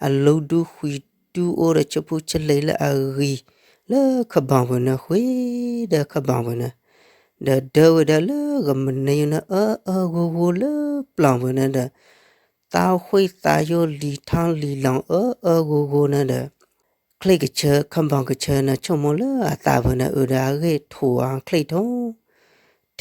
အလူဒူဃုာ်ဒူအိၣ်ဒီးဆၢဖူဆၢလ့ၤလၢအဂံၢ်လၢခီဘီပူၤန့ၣ် ဃ့ဒီးခီဘီပူၤန့ၣ်, ဒီးဒၢဝဲဒၣ်လၢဂီၤမနုၤယိာ်န့ၣ် အၢအၢဂီၢ်ဂီၢ်လၢပျီပူၤန့ၣ်ဒီး သးဃံသးယိာ်လံာ်ထီလံာ်လီၤ အၢအၢဂီၢ်ဂီၢ်န့ၣ်ဒီး ချံၣ်ကဆၢ ခီဘီကဆၢန့ၣ် ဆိကမိၣ်လၢအသးပူၤန့ၣ် အၢဒီးအဂ့ၢ်ထိၣ်အီၤချံၣ်ထိၣ်, ထံၣ်ကီၢ်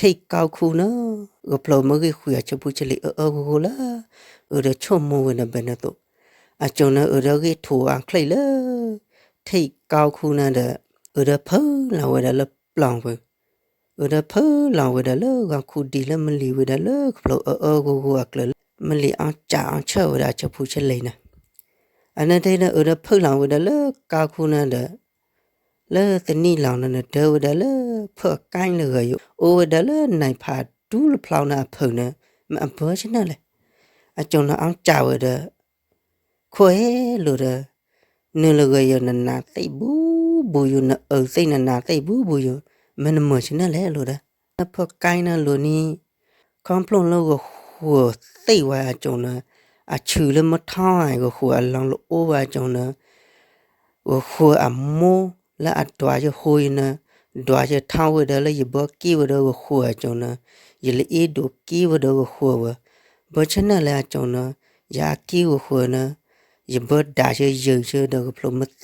ခူန့ၣ် ဂဖျိမ့ၢ်ဂ့ၢ်ဃုာ်အဆၢဖူဆၢလ့ၤ အၢအၢဂီၢ်ဂီၢ်လၢ အၢဒီးဆိကမိၣ်ဝဲန့ၣ်ဘၣ်န့ၣ်အသိး, အကၠိန့ၣ် အၢဒီးဂ့ၢ်ထိၣ်အီၤချံၣ်လၢ ထံၣ်ကီၢ်ခူန့ၣ်ဒီး အၢဒီးဖုးလီၤဝဲဒၣ်လၢပျီပူၤ အၢဒီးဖုးလီၤဝဲဒၣ်လၢဂီၤခူဒံးလၢမ့ၢ်လံာ်ဝဲဒၣ်လၢခဖျိအၢအၢဂီၢ်ဂီၢ်အကျၢၤလၢ မ့ၢ်လံာ်အီၣ်ကၢ်အီၣ်ဆၢၣ်ဝဲဒၣ်အဆၢဖူဆၢလ့ၤန့ၣ်, အနထံၣ်န့ၣ် အၢဒီးဖုးလီၤဝဲဒၣ်လၢကီၢ်ခူန့ၣ်ဒီး လၢသနံၣ်လီၤန့ၣ် ဒၢဝဲဒၣ်လၢဖၢၣ်ကါလၢဂၤယိာ် အိၣ်ဝဲဒၣ်လၢနံၣ်ဖးဒူလၢဖျီန့ၣ်အဖုၣ်န့ၣ် မ့ၢ်အဘၢဆၢၣ်န့ၣ်လဲၣ်, အကၠိန့ၣ်အီၣ်ကၢ်ဝဲဒီး ခိၣ်ဟဲလိာ်ဒီး နုာ်လီၤဂဲၤယိာ်နနးသ့ၣ်ဘူးဘူးယိာ် နအုၣ်သ့ၣ်နနးသ့ၣ်ဘူးဘူးယိာ် မ့ၢ်နမၤဆၢၣ်န့ၣ်လဲၣ်လိာ်ဒီး, ဖၢၣ်ကါန့ၣ်လိာ်န့ၣ် ခီဖျိလၢဂီၤဃုာ်သ့ၣ်ဝဲအကၠိန့ၣ် အဆူၣ်လၢမ့ၢ်ထီဂီၤဃုာ်အလီၢ်လၢအိၣ်ဝဲအကၠိန့ၣ် ဂီၤဃုာ်အမိၢ်လၢအဒွးယဟိယန့ၣ် ဒွးယထီဝဲဒၣ်လၢယဘၢက့ၤဝဲဒီးဂီၤဃုာ်အကၠိန့ၣ် ယလၢအ့ၣ်ဒိးက့ၤဝဲဒီးဂီၤဃုာ်ဝဲ, ဘၢဆၢၣ်န့ၣ်လဲၣ်အကၠိန့ၣ် ယအက့ၤဂီၤဃုာ်န့ၣ် ယဘၢဒၣ်ယယုၢ်ဆၢဒီးဂဖျိမ့ၢ်သံၣ်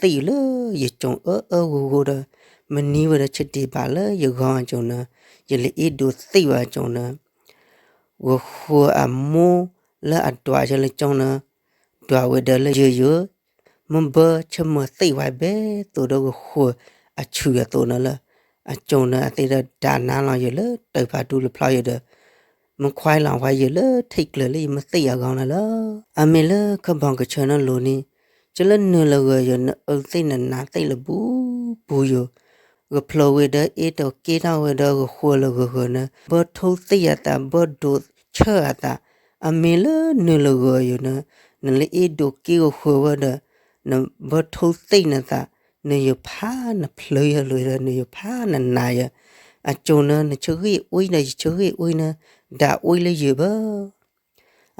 လၢယကၠိအၢအၢဂီၢ်ဂီၢ်ဒီး မနံၤဝဲဒီးဆၢဒံးဘၣ်လၢယဂီၤအကၠိန့ၣ် ယလၢအ့ၣ်ဒိးသံၣ်ဝဲအကၠိန့ၣ် ဂီၤဃုာ်အမိၢ်လၢအဒွးယလၢကၠိန့ၣ် ဒွးဝဲဒၣ်လၢယယုၢ် မ့ၢ်ဘၢဆၢမိၢ်သံၣ်ဝဲဘဲသိးဒီးဂီၤဃုာ်အဆူၣ်အသိးန့ၣ်လၢ အကၠိန့ၣ်အသ့ဒီးဒၣ်နါလီၤယလၢတၢ်ဖးဒူလၢဖျီယဒီး မ့ၢ်ခွဲလီၤဝဲယလၢထံၣ်ကျၢၤလၢယမ့ၢ်သံၣ်အဂီၢ်န့ၣ်လီၤ. အမ့ၢ်လၢခီဘီကဆၢန့ၣ်လိၤန့ၣ် ကၠီလၢနုာ်လီၤဂဲၤယိာ် နအုၣ်သ့ၣ်နနါသ့ၣ်လၢဘူးဘူးယိာ် ဂဖျိးဝဲဒီးအ့ၣ်ဒိးက့ၤထီၣ်ဝဲဒီးဂီၤဃုာ်လၢဂီၤဃုာ်န့ၣ် ဘၢထိသံၣ်အသး ဘၢဒိးဆၢၣ်အသး အမ့ၢ်လၢနုာ်လီၤဂဲၤယိာ်န့ၣ် နလၢအ့ၣ်ဒိးက့ၤဂီၤဃုာ်ဝဲဒီး နဘၢထိသံၣ်နသး နယိာ်ဖးနဖျၢၣ်ယၤလိၤဒီး နယိာ်ဖးနနါယၤ အကၠိန့ၣ် နဆၢဂ့ၢ်အူအံၤဒီး ယဆၢဂ့ၢ်အူအံၤန့ၣ် ဒၣ်အူအံၤလၢယၤဘၣ်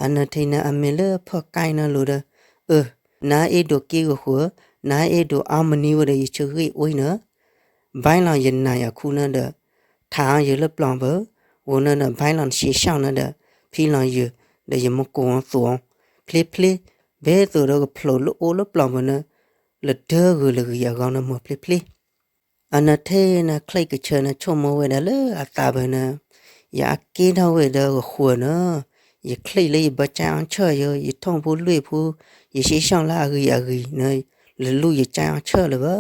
အနထံၣ်န့ၣ် အမ့ၢ်လၢဖၢၣ်ကါန့ၣ်လိၤဒီး အၢ နအ့ၣ်ဒိးက့ၤဂီၤဃုာ် နအ့ၣ်ဒိးအီမနံၤဝဲဒီး ယဆၢဂ့ၢ်အူအံၤန့ၣ် ဘါလီၤယနါယၤခူန့ၣ်ဒီး ထးအီၤယၤလၢပျီပူၤ ဂီၤန့ၣ်ဒီး ဘါလီၤနဆံးဆံးန့ၣ်ဒီး ဖံလီၤယၤ ဒီးယမ့ၢ်ကိးအီၤသိးအီၤ ဖျ့ဖျ့ ဘဲသိးဒီးဂဖျိးလၢအိၣ်လၢပျီပူၤန့ၣ် လၢဒၢဂုာ်လၢဂံၢ်အဂီၢ်န့ၣ် မ့ၢ်ဖျ့ဖျ့ အနထံၣ်န့ၣ် ချံၣ်ကဆၢန့ၣ် ဆိကမိၣ်ဝဲဒၣ်လၢအသးပူၤန့ၣ် ယအက့ၤထီၣ်ဝဲဒီးဂီၤဃုာ်န့ၣ် ယချံၣ်လၢယဘၢကၠဲအီၣ်ဆၢၣ်ယၤ ယထိၣ်ဖိလွံၢ်ဖိ ယဆံးဆံးလၢအဂံၢ်အဂံၢ်န့ၣ် လၢလူၢ်ယကၠဲအီၣ်ဆၢၣ်လၢၤဘၣ်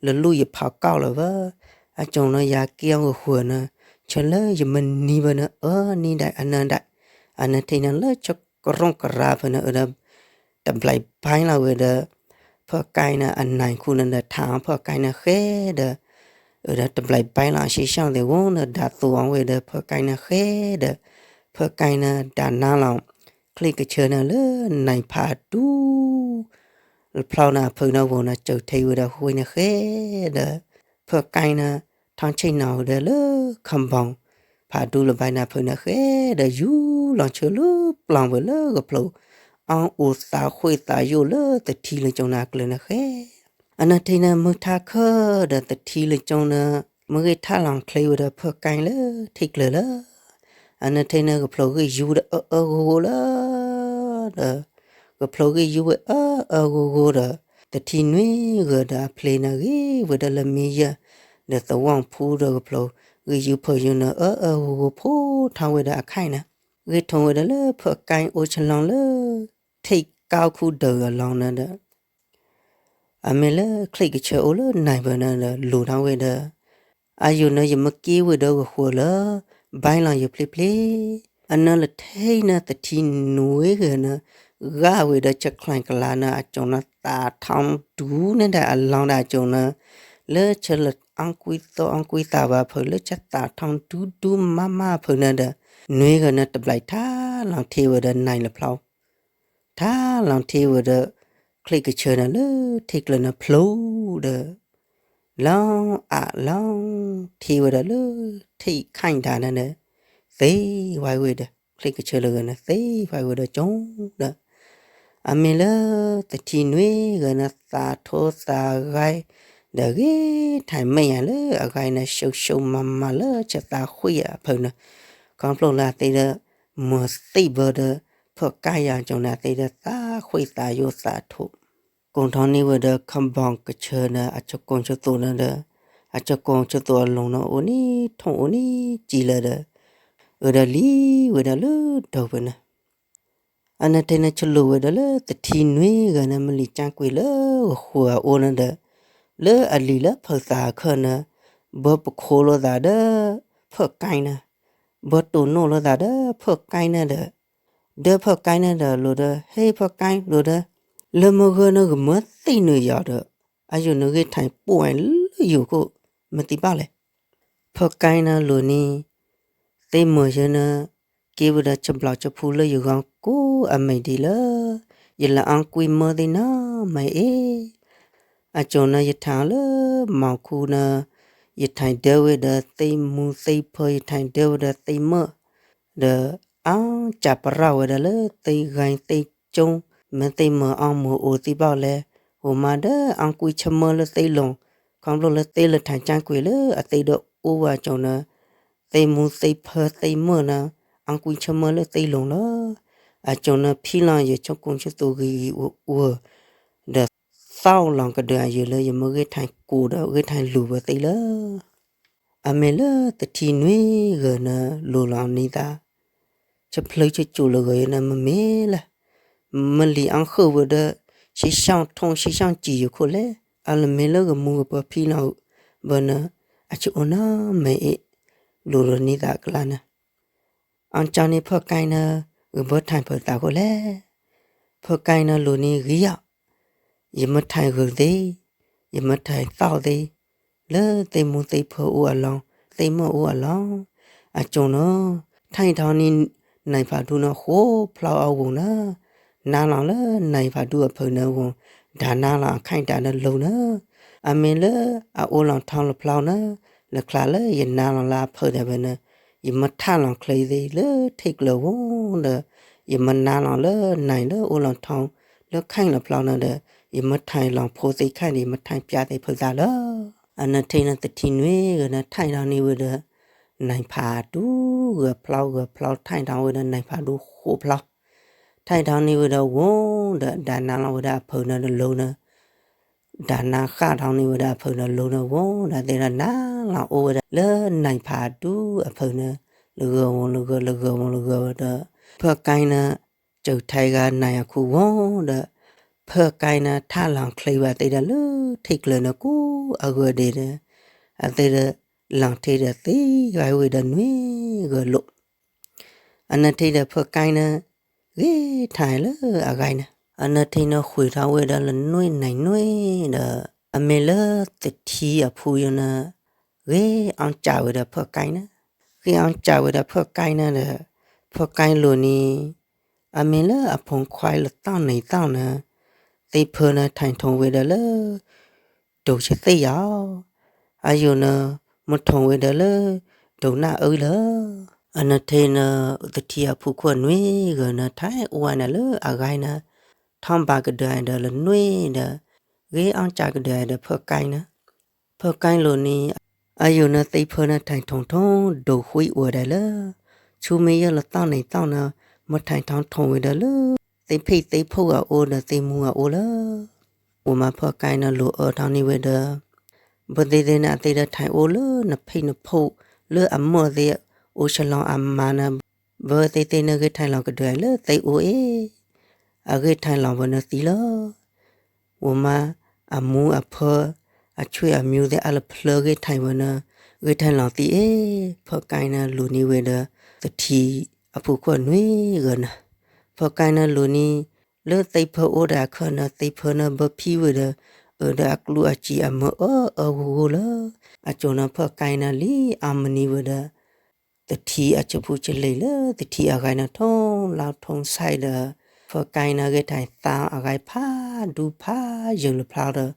လၢလူၢ်ယဖးကီၢ်လၢၤဘၣ် အကၠိန့ၣ် ယက့ၤအီၣ်ဂီၤဃုာ်န့ၣ် ဆၢလၢယမနံၤဘၣ်န့ၣ် အၢနံၤဒၣ်အနၢၤဒၣ် အနထံၣ်န့ၣ်လၢဆၢကရူၢ်ကရၤဖဲန့ၣ် အၢဒီး တဘျီဘါလီၤဝဲဒီး ဖၢၣ်ကါန့ၣ် အနါခူန့ၣ်ဒီး ထးအီၤဖၢၣ်ကါန့ၣ်ဃဲဒီး အၢဒီးတဘျီဘါလီၤအဆံးဆံးသ့ၣ်ဂီၢ်န့ၣ် ဒၣ်သိးအီၤဝဲဒီး ဖၢၣ်ကါန့ၣ်ဃဲဒီး ဖၢၣ်ကါန့ၣ် ဒၣ်နါလီၤ ချံၣ်ကဆၢန့ၣ်လၢနံၣ်ဖးဒူ လဖျီန့ၣ်အဖုးန့ၣ်ဂီၤန့ၣ် စၢၤထဲဝဲဒီး ဟူးဝဲန့ၣ်ဃဲဒီး ဖၢၣ်ကါန့ၣ် ထီၣ်ဆ့ၣ်နီၤဝဲဒီးလၢ ခီဘီ ဖးဒူလၢဘၣ်န့ၣ်အဖုးန့ၣ်ဃဲဒီး ယူၤလီၤဆၢလၢပျီပူၤလၢကဖျိး အီၣ်အူသးဃ့ၢ်သးယိၣ်လၢသထံလၢကၠိန့ၣ်အကျါန့ၣ်ဃဲ အနထံန့ၣ်မုၢ်ထါခၢၣ်ဒီးသထံလၢကၠိန့ၣ် မ့ၢ်ဂ့ၢ်ထၣ်လီၤချ့ဝဲဒီးဖၢၣ်ကါလၢထံကျၢၤလၢ အနထံန့ၣ်ကဖျိးဂ့ၢ်ယူၤဒီးအၢအၢဂီၤဂီၤလၢ ဒီး ကဖျိးဂ့ၢ်ယူၤဝဲအၢအၢဂီၤဂီၤဒီး သထံနွံဂၤဒီးအဖျ့န့ၣ်ဂ့ၤဝဲဒၣ်လၢမ့ၢ်ယဲၢ် ဒီးသဝီဖူဒီးကဖျိးဂ့ၢ်ယူၤဖၢးယူၤန့ၣ် အၢအၢဂီၤဂီၤဖိထီၣ်ဝဲဒီးအခါအံၤန့ၣ် ဂ့ၢ်ထီၣ်ဝဲဒၣ်လၢဖၢၣ်ကါအိၣ်ဆလီၤလၢ ထံၣ်ကါခူဒၢးအလီၢ်န့ၣ်ဒီး အမ့ၢ်လၢချံၣ်ကဆၢအိၣ်လၢနံၤပၢၢ်န့ၣ်ဒီး လူၤထီၣ်ဝဲဒီး အယိာ်န့ၣ် ယမ့ၢ်က့ၤဝဲဒီးဂီၤဃိလၢ ဘၣ်လီၤယဖျ့ဖျ့ အနၢလၢထံန့ၣ်သထံနွံဂၤန့ၣ် ဂာ်ဝဲဒီးဆဲးကျိးကလါန့ၣ် အကၠိန့ၣ်သးထီဒူန့ၣ်ဒီးအလီၢ်ဒၣ်အကၠိန့ၣ် လၢဆၢလၢအီၣ်ကွံသီအီၣ်ကွံသးဘၣ်ဖုး လၢဆဲးသးထီဒူဒူမးမးဖုးန့ၣ်ဒီး နွံဂၤန့ၣ် တဘျီထါလီၤထံဝဲဒီးနံၤလၢဖျီ ထါလီၤထံဝဲဒီး ချံၣ်ကဆၢန့ၣ်လၢထံကျၢၤန့ၣ်ဖျိဒီး လီၤအးလီၤထံဝဲဒီးလၢထံၣ်ခါတၢ်န့ၣ်ဒီး သ့ဝဲဝဲဒီး ချံၣ်ကဆၢလၢဂၤန့ၣ် သ့ဝဲဝဲဒီးကၠိဒီး အမ့ၢ်လၢသထံနွံဂၤန့ၣ် သးထိသးဂဲၤ ဒီးဂ့ၤထံၣ်မဲာ်ညါလၢအဂၤန့ၣ် ဆှိဆှိမၤမၤလၢဆဲးသးဃ့ၢ်အဖုးန့ၣ် ခီဖျိလၢအသ့ဒီး မၤသံဘၢဒီး ဖၢၣ်ကါယၤကၠိန့ၣ် အသ့ဒီးသးဃ့ၢ်သးယိၣ်သးထိး ကိးထီၣ်န့ၢ်ဝဲဒီး ခီဘီကဆၢန့ၣ် အဆၢကိၣ်ဆၢသိးန့ၣ်ဒီး အဆၢကိၣ်ဆၢသိးအလီၢ်န့ၣ် အိၣ်န့ၣ်ထိၣ်အိၣ်န့ၣ်စံလၢဒီး အၢဒီးလံဝဲဒၣ်လၢဒီပုၢ်ဝဲၢ်န့ၣ် အနထံန့ၣ် ဆလိၣ်ဝဲဒၣ်လၢသထံနွံဂၤန့ၣ် မ့ၢ်လံာ်ကၠါကွံာ်လၢဂီၤဃိအအိၣ်န့ၣ်ဒီး လၢအလံာ်လၢဖုးသးအခၢၣ်န့ၣ် ဘၢပခိးလိာ်သးဒီး ဖၢၣ်ကါန့ၣ် ဘၢတိၢ်နီၣ်လိာ်သးဒီးဖၢၣ်ကါန့ၣ်ဒီး ဒီးဖၢၣ်ကါန့ၣ်ဒီးလိၤဒီး ဟ့ၣ်ဖၢၣ်ကါလိၤဒီး လၢမုၢ်ဂၢၢ်န့ၣ်ဂ့ၤမၢသံနုာ်ယီၤဒီး အယိာ်န့ၣ်ဂ့ၢ်ထံၣ်ပိၢ်ဝဲလၢယိၤခိၣ် မ့ၢ်သံဘၣ်လဲၣ် ဖၢၣ်ကါန့ၣ်လိၤန့ၣ် သ့ၣ်မုၢ်ယဲန့ၣ် က့ၤဝဲဒီးဆဘျီဆဖူလၢယဂီၢ်ကိးအမဲာ်ဒံးလၢ ယလဲၤအီၣ်ကွံမၢသ့ၣ်နီတမံၤအံၤ အကၠိန့ၣ် ယထံၣ်လၢမီၤခူန့ၣ် ယထံၣ်ဒၢဝဲဒီးသ့ၣ်မူသ့ၣ်ဖၢ ယထံၣ်ဒၢဝဲဒီးသ့ၣ်မုၣ် ဒီးအီၣ်ကၢ်ပရီၣ်ဝဲဒၣ်လၢသ့ၣ်ဂဲၤသ့ၣ်ကၠိ မ့ၢ်သ့ၣ်မုၢ်အီၣ်မုၢ်အိၣ်သံဘၣ်လဲၣ် အိၣ်မးဒီးအီၣ်ကွံဆၢမၢလၢသ့ၣ်လိၤ ခီဖျိလၢသ့ၣ်လၢထံၣ်ကၠါကွံာ်လၢအသ့ဒီးအိၣ်ဝဲအကၠိန့ၣ် သ့ၣ်မူသ့ၣ်ဖၢသ့ၣ်မုၣ်န့ၣ် အီၣ်ကွံဆၢမၢလၢသ့ၣ်လိၤလီၤ. အကၠိန့ၣ်ဖံလီၤယဆၢကိၣ်ဆၢသိးဂ့ၤဂ့ၤအိၣ်အိၣ် ဒီးသီၣ်လီၤကဒၢအယုာ်လၢယမ့ၢ်ဂ့ၢ်ထံၣ်ကိးဒီးဂ့ၢ်ထံၣ်လူၤဝဲသ့ၣ်လၢ အမ့ၢ်လၢသထံနွံဂၤန့ၣ် လိၤလီၤနံၤသး ဆဖျၢၣ်ဆကၠိၣ်လၢဂၤယဲန့ၣ်မ့မ့ၢ်လၢ မ့ၢ်လံာ်အီၣ်ဃုာ်ဝဲဒီး ဆံဆၣ်ထိၣ်ဆံဆၣ်စံာ်ယခိၣ်လဲၣ် အလၢမ့ၢ်လၢဂမူဂပၢၤဖံလီၤဘၢန့ၣ် အဆၢအိၣ်နီတမံၤအံၤ လိၤလီၤနံၤသးကလါန့ၣ် အီၣ်ကၠီန့ၣ်ဖၢၣ်ကါန့ၣ် ဂဘၢထံၣ်ဖုးသးခိၣ်လဲၣ် ဖၢၣ်ကါန့ၣ်လိၤန့ၣ်ဂ့ၤယီၤ ယမ့ၢ်ထံၣ်ဂုာ်သ့, ယမ့ၢ်ထံၣ်သီၣ်သ့, လၢသ့ၣ်မူသ့ၣ်ဖၢအိၣ်အလီၢ်, သ့ၣ်မုၣ်အိၣ်အလီၢ်, အကၠိန့ၣ် ထံၣ်ထီၣ်န့ၣ် နံၣ်ဖးဒူန့ၣ်ဃိဖျီအဂီၢ်န့ၣ်, နါလီၤလၢနံၣ်ဖးဒူအဖုးန့ၣ်အဂီၢ်, ဒၣ်နါလီၤအခါတၢ်န့ၣ်လိၤန့ၣ်, အမ့ၢ်လၢအအိၣ်လီၤထီၣ်လၢဖျီန့ၣ်, လၢချါလၢယနါလီၤလၢအဖုးတၢ်ဖဲန့ၣ်, ယမ့ၢ်ထၣ်လီၤချ့သ့လၢထံကျၢၤအဂီၢ်ဒီး ယမ့ၢ်နါလီၤလၢနံၣ်လၢအိၣ်လီၤထီၣ် လၢခါလၢဖျီန့ၣ်ဒီး ယမ့ၢ်ထံၣ်လီၤဖိသ့ၣ်ခါန့ၣ် ယမ့ၢ်ထံၣ်ပျၢ်သ့ၣ်ဖုးသးလီၤ. အနထံၣ်န့ၣ်သထံနွံဂၤန့ၣ် ထံၣ်ထီၣ်န့ၢ်ဝဲဒီး နံၣ်ဖးဒူဂၤဖျီဂၤဖျီ ထံၣ်ထီၣ်ဝဲဒီးနံၣ်ဖးဒူဃိဖျီ, ထံၣ်ထီၣ်န့ၢ်ဝဲဒီးဂီၢ်ဒီး ဒၣ်နါလီၤဝဲဒၣ်အဖုးန့ၣ်ဒီးလိၤန့ၣ် ဒၣ်နါဃၣ်ထီၣ်န့ၢ်ဝဲဒၣ်အဖုးန့ၣ်လိၤန့ၣ်ဂီၢ်ဒီး သ့ၣ်ဒီးနါလီၤအိၣ်ဝဲဒၣ်လၢနံၣ်ဖးဒူအဖုးန့ၣ် လၢဂၤဝံၤလၢဂၤ လၢဂၤဝံၤလၢဂၤဝံၤဒီး ဖၢၣ်ကါန့ၣ် စၢၤထဲဂၤနံၣ်အခိၣ်ဂီၢ်ဒီး ဖၢၣ်ကါန့ၣ် ထၣ်လီၤချ့ဝဲသ့ၣ်ဒီးလၢထံကျၢၤန့ၣ်ကိးအဂၤဒဲးဒီး အသ့ၣ်ဒီး လီၤထံဒီးသ့ဂၤဝဲဒီးနွံဂၤလိာ် အနထံၣ်ဒီးဖၢၣ်ကါန့ၣ် ဂ့ၤထါလၢအဂၤန့ၣ် အနထံၣ်န့ၣ်ဃုာ်ထီၣ်ဝဲဒီးလၢနွံနံၣ်နွံဒီး အမ့ၢ်လၢသထံအဖုယိန့ၣ် ဂ့ၤအီၣ်ကၢ်ဝဲဒီးဖၢၣ်ကါန့ၣ်, ဂ့ၤအီၣ်ကၢ်ဝဲဒီးဖၢၣ်ကါန့ၣ်ဒီး ဖၢၣ်ကါလိၤန့ၣ် အမ့ၢ်လၢအဖိခွါလၢသီၣ်နံၣ်သီၣ်န့ၣ် သ့ၣ်ဖၢန့ၣ် ထၢၣ်ထိၣ်ဝဲဒီးလၢ တိၤဆသ့ၣ်ယၤ, အယိာ်န့ၣ် မ့ၢ်ထိၣ်ဝဲဒီးလၢ တိၤနၢ်အၢလၢ အနထ့န့ၣ် သထံအဖုခိၣ်နွံဂၤန့ၣ် ထၢၣ်အိၣ်ဝဲန့ၣ်လၢအဂၤန့ၣ်, ထီၣ်ဘးကဒၢဒီးလၢနွံဒီး ဂ့ၤအီၣ်ကၢကဒၢဒီးဖၢၣ်ကါန့ၣ်, ဖၢၣ်ကါလိၤန့ၣ် အယိာ်န့ၣ်သ့ၣ်ဖၢန့ၣ် ထၢၣ်ထိၣ်ထိၣ်ဒိၣ်ဃံအိၣ်ဝဲဒၣ်လၢ ဆူမ့ၢ်ယဲၢ်လီၤသီၣ်န့ၣ်သီၣ်န့ၣ် မ့ၢ်ထၢၣ်ထိၣ်ထိၣ်ဝဲဒီးလၢ သ့ၣ်ဖ့ၣ်သ့ၣ်ဖှိၣ်အအိၣ်ဒီးသ့ၣ်မူအအိၣ်လၢ အိၣ်မးဖၢၣ်ကါန့ၣ်လိၤအၢထီၣ်န့ၢ်ဝဲဒီး ဘၢသ့ၣ်သ့ၣ်န့ၣ် အသ့ၣ်ဒီးထၢၣ်အိၣ်လၢနဖ့ၣ်နဖှိၣ် လၢအမၢၢ်သ့ၣ် အိၣ်ဆလီၤအမါန့ၣ်, ဘၢသ့ၣ်သ့ၣ်န့ၣ်ဂ့ၢ်ထၢၣ်လီၤကဒၢလၢသ့ၣ်အိၣ်အ့ၣ်, အဂ့ၢ်ထၢၣ်လီၤဝဲန့ၣ်သံလီၤ. အိၣ်မးအမူအဖၢ အဆွေအမျိုးသ့ၣ်အါလၢဖျၢဂ့ၢ်ထၢၣ်ဝဲန့ၣ် ဂ့ၢ်ထၢၣ်လီၤသံအ့ၣ်, ဖၢၣ်ကါန့ၣ်လိၤန့ၢ်ဝဲဒီး သထံအဖုခိၣ်နွံဂၤန့ၣ်, ဖၢၣ်ကါန့ၣ်လိၤန့ၢ် လၢသ့ၣ်ဖၢအိၣ်ဒီးအခၢၣ်န့ၣ် သ့ၣ်ဖၢန့ၣ်ဘၢဖံဝဲဒီး အၢဒီးအကျူအစံာ်အမၢအၢအၢဂိၢ်ဂိၢ်လၢ အစိၤန့ၣ်ဖၢၣ်ကါန့ၣ်လံအါမံၤန့ၢ်ဝဲဒီး သထံအဆၢဖူဆလ့ၣ်လၢ သထံအဂၤန့ၣ်ထိၣ်လီၤထိၣ်ဆဲးဒီး ဖၢၣ်ကါန့ၣ်ဂ့ၢ်ထၢၣ်သါအဂၤဖးဒူဖးယၢၢ်လၢဖျါဒီး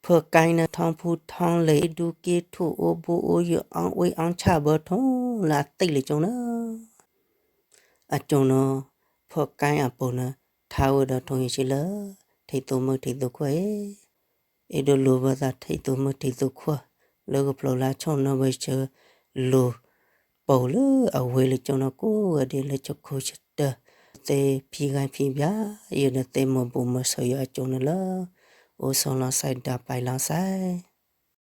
ဖၢၣ်ကါန့ၣ်ထီၣ်ဖူထီၣ်လ့ၣ် ဒူက့ထူၣ်အိၣ်ဘိအိၣ်ယိာ်အီၣ်ဝ့ၣ်အီၣ်ဆၣ်ဘၢထိၣ်လၢအသ့ၣ်လၢကၠိန့ၣ် အကၠိန့ၣ် ဖၢၣ်ကါအပိာ်န့ၣ် ထါဝဲဒီးထိၣ်ယံာ်ဆံလၢ ထံၣ်သိမုၣ်ထံၣ်သိခွါအံၤ, အဲၣ်ဒိးလိာ်ဘၣ်သးထံၣ်သိမုၣ်ထံၣ်သိခွါ လၢကဖျိလၢအဆီၣ်နီၣ်ဝဲဆၢ လိၤပိာ်လၢအဝဲလၢကၠိန့ၣ်ကိးဂၤဒဲးလၢကခိၣ်ဆတၢၢ် သ့ဖံဂၤဖံဘၣ် ယဒီးသ့မၤဘူၣ်မၤစၢၤယၤအကၠိန့ၣ်လၢ အိၣ်ဆီလီၤဆဲးဒီးပာ်လီၤဆဲး